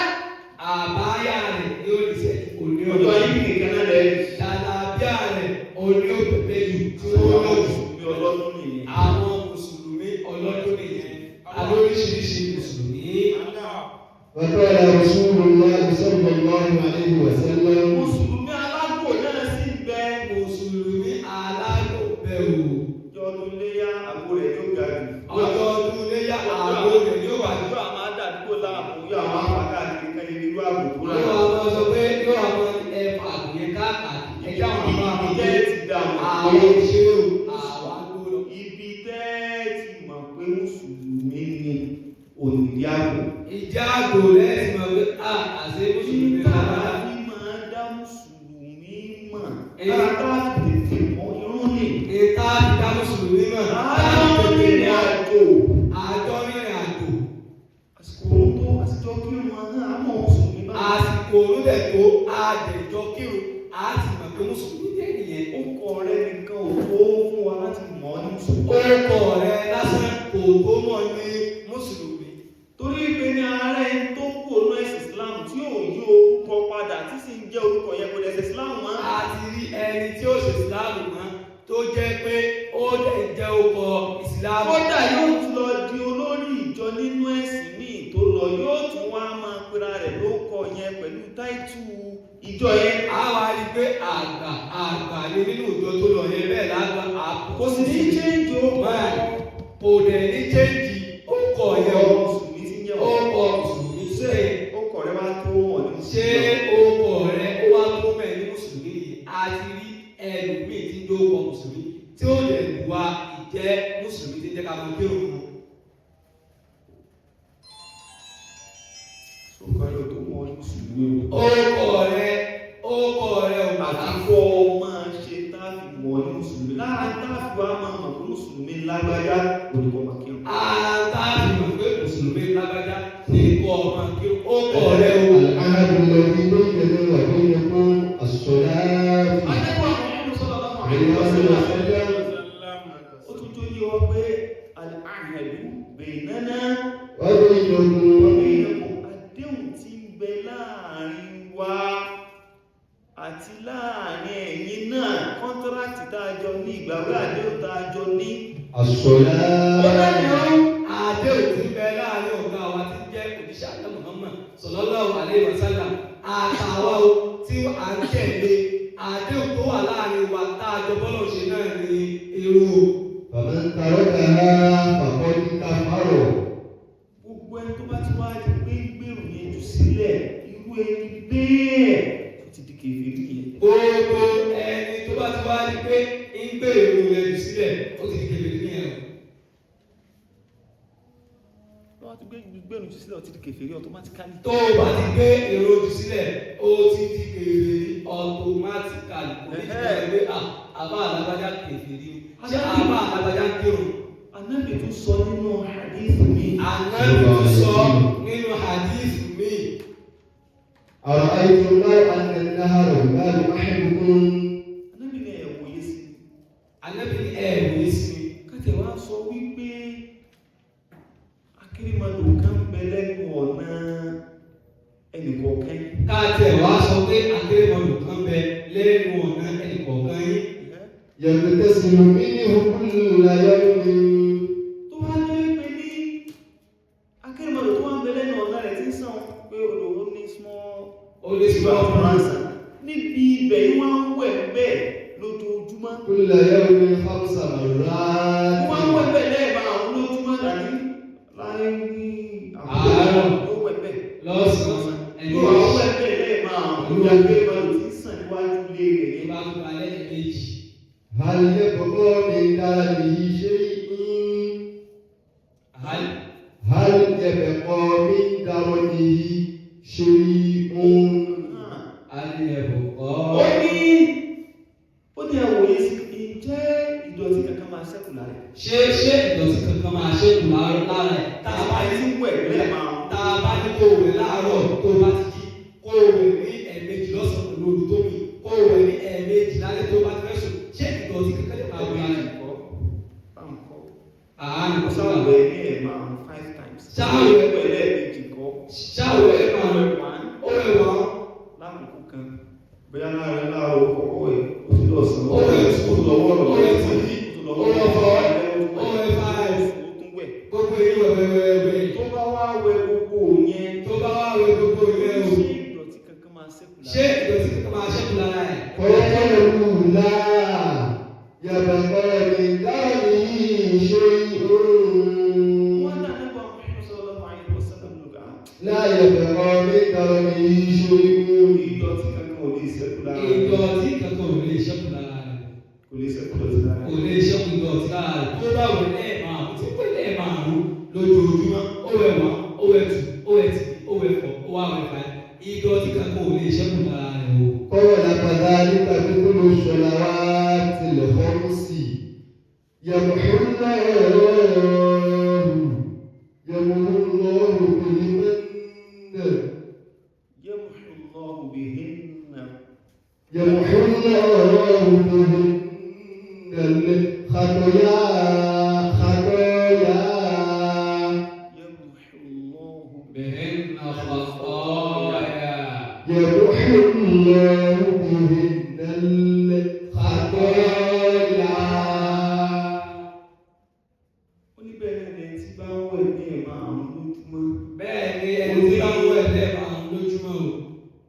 Àbáyà rẹ̀ yóò lè ṣe òní Ọjọ́ ọjọ́ yìí nìkan náà lẹ́yìn. Jàlábíà rẹ̀ òní òpèpè jù tí wọ́n lò jù. Mùsùlùmí ọlọ́dún nìyẹn. Àwọn mùsùlùmí ọlọ́dún nìyẹn. Alóríṣiríṣi mùsùlùmí. وقال رسول الله صلى الله عليه وسلم Mùsùlùmí alágbò náà sì ń bẹ. Mùsùlùmí alágbòbẹ̀wò. Ọjọ́ ọdún léyá àgbo rẹ̀ yóò ga jù. Ọjọ́ ọdún léyà àgbo rẹ̀ yóò wà ní. Yóò máa dàdúgbò láàmú, yóò máa fà káàkiri kẹ́lẹ́ irú ààbò tó Yóò rà. wá máa sọ pé yóò wá máa ní ẹ̀fà àgbìyẹn káàkiri. Ẹjẹ́ àwọn máa Ibi fi tẹ́ jẹ́ ti dà mọ̀ àwọn pé òṣèré o, àwọn agbó lọ. ibi tẹ́ ti mọ̀ pé mùsùlùmí ni ònìdí àgbò. Ìjà àgbò rẹ̀ ti mọ̀ pé a àṣẹ mùsùlùmí Nígbà lágbára. tí máa dá mùsùlùmí mọ̀, lára tètè mọ̀ irun ni. Ìta ti dá mùsùlùmí mọ̀. Àjọ rìnrìn àjò. Àjọ rìnrìn àjò. Àsìkò òun tó àsìjọ kírun náà á mọ̀ mùsùlùmí bá. Àsìkò òun dẹ̀ tó àdẹ̀jọ kírun, a ti mọ̀ pé mùsùlùmí jẹ́ nìyẹn. Ó kọ rẹ nìkan ò tó fún wa láti mọ̀ ọ́ ní mùsùlùmí. Orúkọ rẹ lásán kò tó mọ̀ ní mùsùlùmí. Torí pé ní ara ẹni tó kú ònú ẹ̀sìn Islam tí ò yí orúkọ padà tí sì ń jẹ́ orúkọ yẹn kò dẹ̀sẹ̀ Islam mọ́. A ti rí ẹni tí ó ṣe ìsìláàmù mọ́ tó jẹ́ pé ó dẹ̀ jẹ́ orúkọ ìsìláàmù. Kódà yóò tún lọ di olórí ìjọ nínú ẹ̀sìn míì tó lọ, yóò tún wá máa pera rẹ̀ lórúkọ yẹn pẹ̀lú táìtù ìjọ yẹn. A wá rí pé àgbà àgbà ni nínú ìjọ tó lọ yẹn bẹ́ẹ̀ lágbà àpò. Kò sì ní chéńjì orúkọ. Kò dẹ̀ ní chéńjì orúkọ yẹn o. Mùsùlùmí tí ń jẹ́ Orúkọ mùsùlùmí ṣe orúkọ rẹ̀ wá tó wọ̀n ní ṣé orúkọ rẹ ó wá tó mẹ́ ní mùsùlùmí yìí? A ti rí ẹlòmíì tí ń dókọ mùsùlùmí tí ó lè wá ìjẹ́ mùsùlùmí tí ń jẹ́ ká máa kírun fún un. Orúkọ rẹ̀ tó wọ̀n ní mùsùlùmí o. Orúkọ rẹ ò Àti bàtà. kọ́ ọ máa ṣe táàfì mọ̀ ní mùsùlùmí. Lára táàfì wa máa mọ̀ pé mùsùlùmí lágbájá olùkọ́ máa kírun. Àtàbí mọ̀ pé mùsùlùmí lágbájá ní kọ́ ọmọ kírun. Orúkọ rẹ ò. العهد الذي بيننا وبينكم الصلاة Ànábì Muhammad sallallahu عليه alaihi wasallam. وسلم Ó tún tó yé wa pé al-ahdu baynana وبينكم wa baynakum, àdéhùn tí ń bẹ láàrin wa àti láàrin ẹ̀yin náà, kọ́ńtíráàtì tá a jọ ní, ìgbàwé àdéhùn tá a jọ ní. الصلاة Àdéhùn tí ń bẹ láàrin ọ̀gá wa tí ń jẹ́ òjíṣẹ́ àná Muhammad sallallahu alaihi wasallam àtàwa o tí à ń tẹ̀lé àdéhùn tó wà láàrin wa tá a jọ bọ́lọ̀ ṣe náà ní irú. فمن تركها فقد كفر Gbogbo ẹni tó bá ti wá di pé gbèrú yẹn jù sílẹ̀, irú ẹni bẹ́ẹ̀ tó ti di kèfèrí yẹn. Gbogbo ẹni tó bá ti wá di pé ń gbé ìrù rẹ̀ jù sílẹ̀ ó ti di kèfèrí nìyẹn o. Wọ́n ti gbé gbèrú jù sílẹ̀, ó ti di kèfèrí automatically. Tó o bá ti gbé èrò jù sílẹ̀ ó ti di kèfèrí automatically. Kò ní ìdílé pé àbá àlágbájá kèfèrí ni. Ṣé àbá àlágbájá ń kírun? Ànábì tún sọ nínú hadith hadith mi. Ànábì tún sọ nínú hadith mi. أرأيتم لو أن النهر بباب أحدكم Ànábì ní ẹ wòye sí. Ànábì ní ẹ wòye sí. Kátẹ̀ wá sọ wípé akérèmọdò kan bẹ lẹ́nu ọ̀nà ẹnìkọ̀ọ̀kan. Káàtì ẹ̀ wá sọ pé akérèmọdò kan bẹ lẹ́nu ọ̀nà ẹnìkọ̀ọ̀kan yín. يغتسل منه كل يوم Tó wá jẹ́ pé ní akérèmọdò tó wá ń bẹ lẹ́nu ọ̀nà rẹ̀ tí ń sàn pé odò ó ní small Ó lè sọ river níbi ibẹ̀ yìí wọ́n ń wẹ̀ bẹ́ẹ̀ lójoojúmọ́. كل يوم خمس مرات Wọ́n ń wẹ̀ bẹ́ẹ̀ lẹ́ẹ̀bà àwọn lójúmọ́ tàbí láyé ní Àárọ̀. yóò wẹ̀ bẹ́ẹ̀. Lọ́sàn-án ẹni Yóò wá wẹ̀ bẹ́ẹ̀ lẹ́ẹ̀bà àwọn akérèmọdò tí ń sàn níwájú ilé rẹ̀ yẹn. bá tó balẹ̀ méjì. هل يبقى من داره شيء Àhálì. هل يبقى من درنه شيء Àlè ẹ̀bùkọ́. Ó ní ó ní ẹwòye sí ǹjẹ́ ìdọ̀tí kankan máa ṣẹ́kù lára ẹ̀? Ṣé ìdọ̀tí kankan máa ṣẹ́kù lára ẹ̀? Tá a bá Àyè tí ń wẹ̀ lẹ́ẹ̀máa. Tá a bá ní kó wẹ̀ láàárọ̀ tó bá ti jí, kó wẹ̀ ní ẹ̀ẹ̀mejì lọ́sàn-án pẹ̀lú omi tó mi, kó wẹ̀ ní ẹ̀ẹ̀mejì lálẹ́ tó bá ti fẹ́ sùn. Ṣé ìdọ̀tí kankan lè máa wẹ̀ lára ẹ̀? Àánú Ó kò sáwẹ̀ sáwẹ̀. ní ẹ̀ẹ̀máa 5 times. Ṣáwẹ̀. Wẹ̀ lẹ́ẹ̀mejì kọ́. Ṣáwẹ̀ ẹ̀ máa Wẹ̀ one ó wẹ̀ wọ́n. lákòókò kan. Bóyá láàrin láàárọ̀ kọ́kọ́ wẹ̀, ó tún lọ sàn. Ó wẹ̀ ó tún lọ wọ́rọ̀. ó wẹ̀ tì í, ó tún lọ ó wẹ̀ fọ́, ó ó wẹ̀ five. ó tún wẹ̀. Gbogbo eyín wẹ̀wẹ̀wẹ̀wẹ̀. Tó bá wá wẹ̀ gbogbo yẹn, Tó bá wá wẹ̀ gbogbo yẹn o. ṣé ìdọ̀tí kankan máa ṣẹ́kù lára Ṣé ẹ̀? ìdọ̀tí kankan máa ṣẹ́kù lára ẹ̀? قالوا لا يبقى من داره شيء Wọ́n dá nípa Muhammad sallallahu alaihi wasallam lùgà. لا يبقى من درنه شيء Ìdọ̀tí kankan ò lè ṣẹ́kù lára rẹ̀. Ìdọ̀tí kankan ò lè ṣẹ́kù lára rẹ̀. Kò lè ṣẹ́kù dọ̀tí lára Kò rẹ̀. lè ṣẹ́kù ìdọ̀tí lára rẹ̀. Tó bá wẹ̀ lẹ́ẹ̀márùn-ún, tí pé lẹ́ẹ̀márùn-ún lójoojúmọ́, ó wẹ̀ wọ́n, ó wẹ̀ tù, ó wẹ̀ tì, ó wẹ̀ fọ̀, ó wá wẹ̀ fà. Ìdọ̀tí kankan ò lè ṣẹ́kù lára rẹ̀ o. قال فذلك مثل الصلوات الخمس يمحو الله يمحو الله بهن Yamhu Allahu bihinna. يمحو الله بهن الخطايا خطايا Yamhu Allahu Bihinna khataya. يمحو الله بهن الخطايا Ó ní bẹ́ẹ̀ ni ẹni tí bá ń wẹ̀ ní ẹ̀ẹ̀márùn-ún lójúmọ́. Bẹ́ẹ̀ ni ẹni tí bá ń wẹ̀ lẹ́ẹ̀márùn-ún lójúmọ́ o.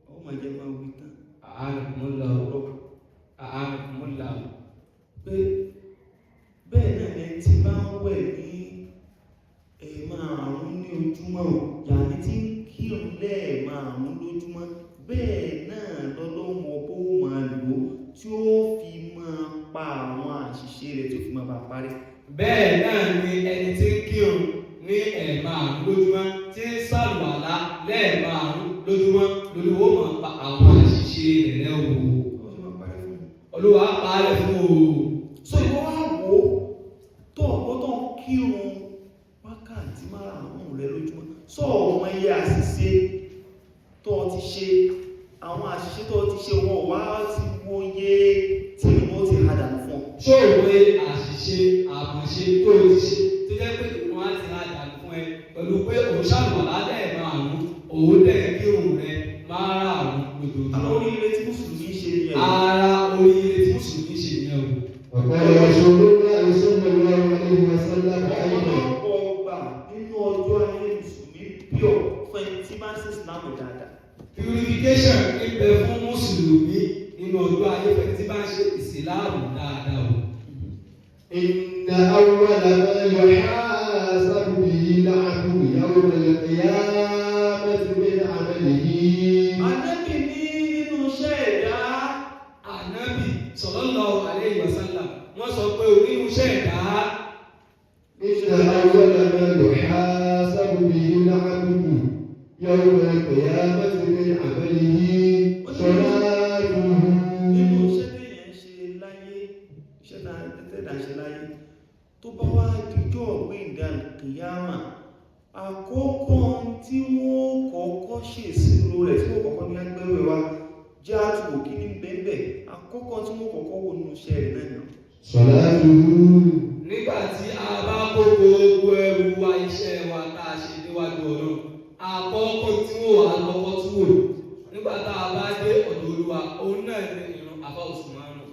Ó máa jẹ́ máa wí tán. Àánú Àánú Pé bẹ́ẹ̀ náà ni ẹni tí bá ń wẹ̀ ní ẹ̀ẹ̀márùn-ún ní ojúmọ́ o, yàní tí ń kírun lẹ́ẹ̀márùn-ún lójúmọ́, bẹ́ẹ̀ náà lọ́lọ́run ọba ó máa lò ó tí ó fi máa pa àwọn àṣìṣe rẹ̀ tí ó fi máa bá parẹ́. Bẹ́ẹ̀ náà ni ẹni tí ń kírun ní ẹ̀ẹ̀márùn-ún lójúmọ́ tí ń sàlùwàlá lẹ́ẹ̀márùn-ún lójúmọ́ lolúwo máa pa àwọn àṣìṣe rẹ̀ rẹ́ o. Ó fi máa parẹ́ fún un. Olúwa parẹ́ fún o. So ìwọ wá wò ó tó ọ̀pọ̀ tó ń kírun wákàtí márààrún rẹ lójúmọ́ sọ ọmọ iye àṣìṣe tó o ti ṣe àwọn àṣìṣe tó o ti ṣe wọn wá ti wo iye tí ìwọ ti hadà fún ọ. Ṣé òwe àṣìṣe àmọ̀ṣe tó o ti ṣe tó jẹ́ pé ìwọ̀n á ti ra dànù fún ẹ pẹ̀lú pé òun ṣàlùwàlá lẹ́ẹ̀márùn-ún òun dẹ̀ kírun rẹ márààrún Àwọn lójoojúmọ́. oríire tí mùsùlùmí ṣe ni ẹ̀. Ara oríire tí mùsùlùmí ṣe yẹn o. وقال رسول الله صلى الله عليه وسلم أيضا Ọ̀pọ̀lọpọ̀ ọgbà nínú ọjọ́ ayé mùsùlùmí pure fún ẹni tí bá ń ṣe ìsìlámù dáadáa. Purification ń bẹ fún mùsùlùmí nínú ọjọ́ ayé fẹ́ tí bá ń ṣe ìsìláàmù dáadáa o. إن أول ما يحاسب به العبد يوم القيامة من عمله Ànábì ní nínú iṣẹ́ ẹ̀dá Ànábì sallallahu alayhi wa sallam wọ́n sọ pé onírúṣẹ́ ẹ̀dá إن أول ما يحاسب به العبد يوم القيامة من عمله صلاته nínú iṣẹ́ téèyàn ń ṣe láyé iṣẹ́ tẹ́tẹ́dà ṣe láyé tó bá wá dijọ́ ọ̀gbìndà kìyàmà Àkọ́kọ́ tí wọ́n kọ́kọ́ ṣèṣirò rẹ̀, tí wọ́n kọ́kọ́ ní agbẹ́rẹ́ wa jẹ́ àtúwò kí ní bẹ́ẹ̀, àkọ́kọ́ tí wọ́n kọ́kọ́ wò nínú iṣẹ́ rẹ̀ náà ni. صلاته. Nígbà tí a bá kó gbogbo ẹrù wa, iṣẹ́ wa tá a ṣe déwájú Ọlọ́run, àkọ́kọ́ tí wọ́n wà lọ́kọ́ tí wò nígbà tá a bá dé ọ̀dọ̀ Olúwa, òun náà ní ìrun àfa Usmanu.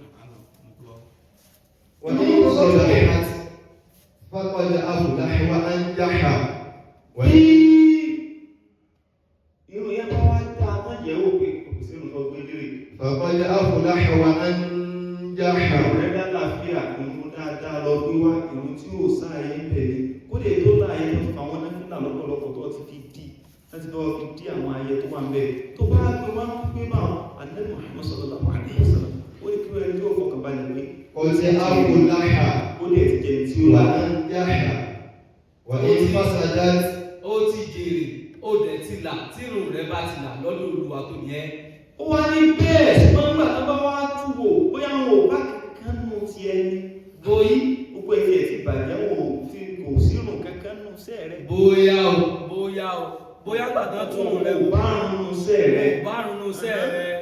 وإن صلحت فقد أفلح وأنجح. Bí irun yẹn bá wá dá a tán, yẹ̀ wò pé kò sí irun tó gbé lérè. فقد أفلح وأنجح. Ìrun rẹ̀ lálàáfíà, irun dáadáa lọ gbé wá, irun tí ò sáàyè ń bẹ̀ ni. Kódé tó láàyè tó ti fa àwọn náfìlà lọ́pọ̀lọpọ̀ tó ti fi dí, láti bá fi dí àwọn ayẹ tó wà ń bẹ̀. Tó bá gbé wá pé máa Ànábì Muhammad sallallahu alaihi wasallam, ó ní kí wọ́n yóò fọkàn balẹ̀ pé قد أفلح ó dẹ̀ ti jẹ tí ó là. وأنجح. وإن فسدت Ó ti jèrè, ó dẹ̀ ti là tí irun rẹ̀ bá ti là lọ́dọ̀ Olúwa tó ní ẹ́. Ó wá ní bẹ́ẹ̀, ṣùgbọ́n nígbà tó bá wá túwò, bóyá wọn ò bá kankan nù ti ẹni. Bóyí Gbogbo ẹni ẹ̀ ti bàjẹ́, wọn ò ti kò sírùn kankan nù sẹ́ rẹ̀. Bóyá o, bóyá o, bóyá gbàdán tún Wọn rẹ̀ ò wò bá rùn nù sẹ́ rẹ̀. bá rúnú sẹ́ rẹ̀.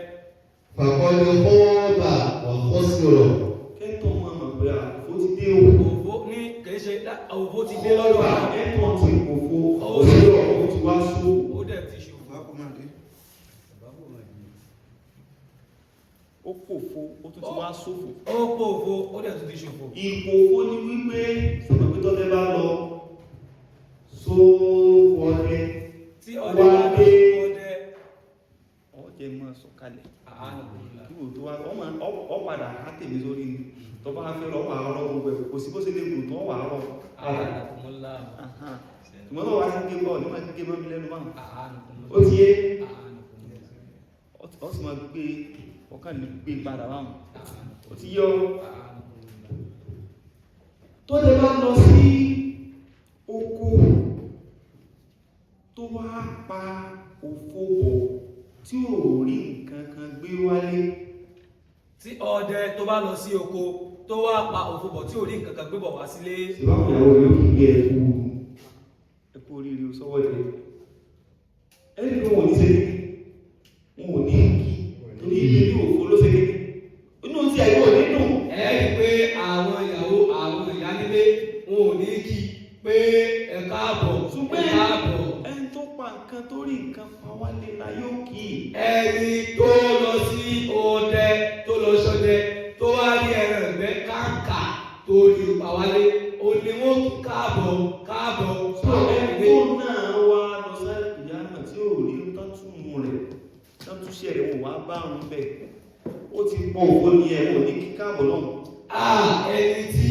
فقد خاب وخسر. Kẹ́tọ̀ máa mọ̀ pé àfó ti dé o. Òfó ní kìí ṣe òfó ti dé lọ́dọ̀ Ọba wa. ẹ̀tọ́ ti kòfó, Ó òṣèlú ó ti wá só. Ó dẹ̀ ti ṣòfò. Ó kòfó, ó tún ti wá sófò. Ó pòfo, ó dẹ̀ tún ti ṣòfò. Ìkòfó ni wípé sọ̀rọ̀ pé tọ́tẹ́ bá lọ sóòwò ọdẹ. Tí ọdẹ bá Wá lọ dé. ọdẹ. Ọjẹ́ mọ́ sọ̀kalẹ̀. Àánú. Kí wò tó wá, ọ padà á tèmi sórí ni. Tọ́ bá fẹ́ lọ wà rọ gbogbo ẹ̀, kò sí bó ṣe lè gùn tó wà rọ. Àánú. Ṣùgbọ́n tó wá sí gé bọ́ọ̀ ní máa gé mọ́ mi lẹ́nu máa. Àánú. Ó ti yé, Àánú. ọ sì máa gbé ọkàn lè gbé padà báwọn. Ó ti yọ. Tó lè bá lọ sí oko tó wá pa òfo bọ̀ tí ò rí nǹkan kan gbé wálé. Tí ọdẹ tó bá lọ sí oko tó wá pa òfò bọ̀ tí ò rí nǹkan kan gbé bọ̀ wá sílé. Ṣùgbọ́n ìyàwó yóò kí gbé ẹkú oríire sọ́wọ́ jẹ. Ẹni tó wọ́n ní ṣe ní wọn ò ní kí torí ilé ní òfo ló ṣe ní inú tí ẹ̀yọ́ ò ní dùn. Ẹ rí i pé àwọn ìyàwó àwọn ìyá nílé wọn ò ní kí pé ẹ káàbọ̀, ẹ Ṣùgbọ́n káàbọ̀. ẹni tó pa nǹkan tó rí nǹkan pa wálé la yóò kí. Ẹni tó lọ sí ọdẹ tó lọ ṣọdẹ tó wá rí ẹran ìgbẹ́ káńkà tó rí pa wálé, ó ní wọn kí káàbọ̀ káàbọ̀ So ẹni nílé. tó náà wá lọ sáré ìyáàmà tí ò rí tátúmù rẹ̀ tátúnṣe rẹ̀ wọ́n wá bá òun bẹ̀. Ó ti pọ̀ òfo ní ẹ̀ wọ́n ní kí káàbọ̀ náà. À ẹni tí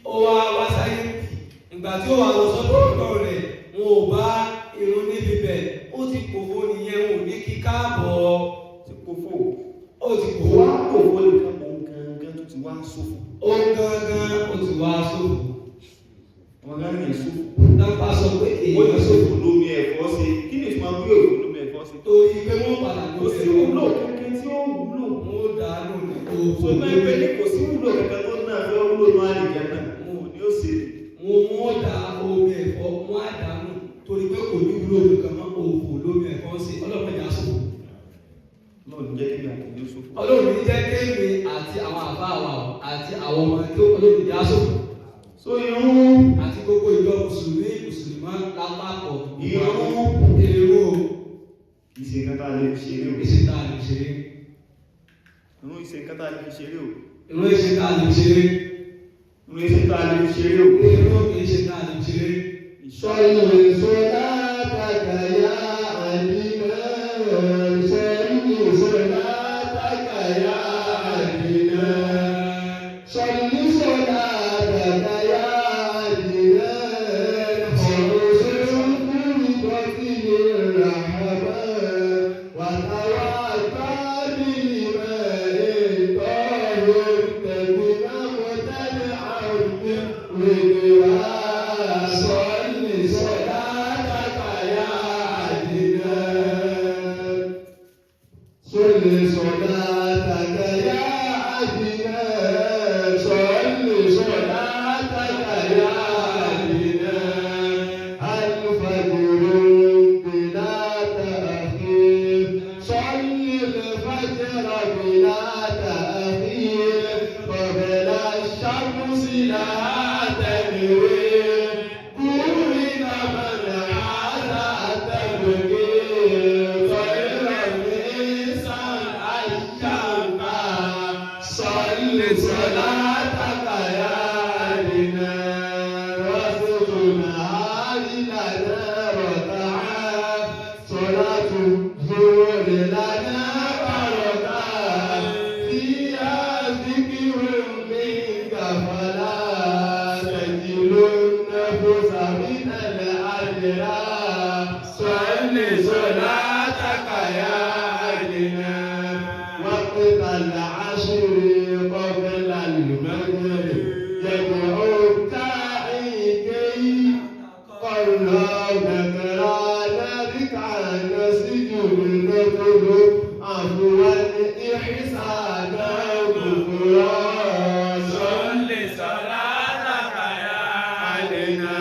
ó wá wá sáyé bì, ìgbà tí ó wà lọ sọ́dọ̀ ọ̀dọ̀ rẹ̀, wọn ò bá irun níbi bẹ̀, ó ti pòfo nìyẹn, wọn ò ní kí káàbọ̀. Ti pòfo. Ó ti Kò pòfo. wá pòfo nìkan, òun gangan tó ti wá sófo. Ó gángan ó ti wá sófo. Wọn gán ní sófo. Tápá sọ pé Wọ́n èèyàn ti sófo sófo lómi ẹ̀fọ́ ṣe. Kí ni ìtumọ̀ pé òfo lómi ẹ̀fọ́ ṣe? torí pé wọ́n padà Kò sí wúlò kankan tí ó wúlò. Wọ́n ó dànù ní òfò. So náà ẹgbẹ́ ní kò sí wúlò kankan tó náà fẹ́ wúlò náà lè jẹ́ náà. Wọn ò ní ó ṣe. Wọ́n ó da omi ẹ̀fọ́, wọ́n á dànù torí pé kò ní wúlò kankan mọ́, òfò lómi ẹ̀fọ́ ń ṣe. Ọlọ́run ìjà sófo. Náà ní jẹ́ kí mi àtẹ̀lé ó sófo. Ọlọ́run ní jẹ́ kéèmí àti àwọn àbá wa o, àti àwọn ọmọ tó Ọlọ́run ìjà sófo. So irun Àti gbogbo ìjọ mùsùlùmí mùsùlùmá lápapọ̀. Irun. Èrò. Kì í ṣe nǹkan tá a lè fi ṣeré o. Ìṣe tá a lè ṣeré. Irun ìṣe nǹkan tá a lè fi ṣeré o. Irun ìṣe tá a lè ṣeré. Irun ìṣe tá a lè fi ṣeré o. Irun ìṣe tá a lè ṣeré. صل صلاتك يا عدنان، صل صلاتك يا عدنان، صل صلاتك يا عدنان، خمس فرضت للرحمن وتوفى بالماء الطاهر تبنى متنعم رضوان. صل صلاتك يا عدنان، صل صلاتك يا عدنان، صل صلاتك يا عدنان. الفجر الظهر لنا بركة فيها ذكر منك فلا تجل النفس من الأجرى صل صلاتك يا أدنى وقت العشر قبل المغرب يدعو الداعي كي قلنا ذكرانا ركعنا نسجد نطلب عفوا إحسانا غفران صل صلاتك يا علينا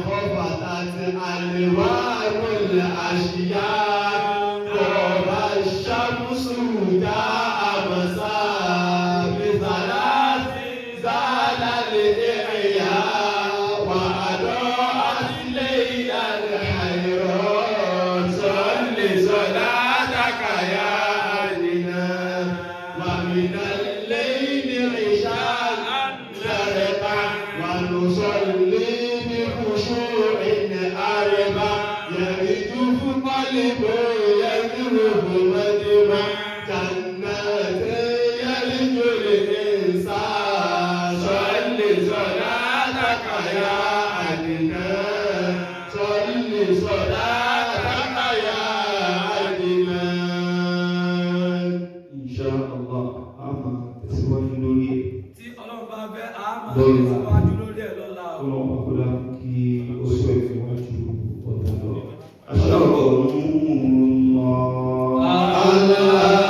خفتت ألوان الأشياء غاب الشمس جاء مساء بثلاث زال الإعياء وأضاءت ليلا الحيران صل صلاتك يا علينا ومن الليل عشاء نرقع ونصلي بخشوع أربع يرجف قلب يذرف مدمع جنات يلج الإنسان صل صلاتك يا عدنان صل صلاتك يا عدنان. Insha Allah, a máa tẹ̀síwájú lórí ẹ̀. Tí Ọlọ́run bá fẹ́, a máa Lọ́la. tẹ̀síwájú lórí ẹ̀ lọ́la o. Ọlọ́run bá kó dá kí ó sọ ìfìwájú ọ̀dà lọ. Aṣọ́rọ̀ Allah. Allah.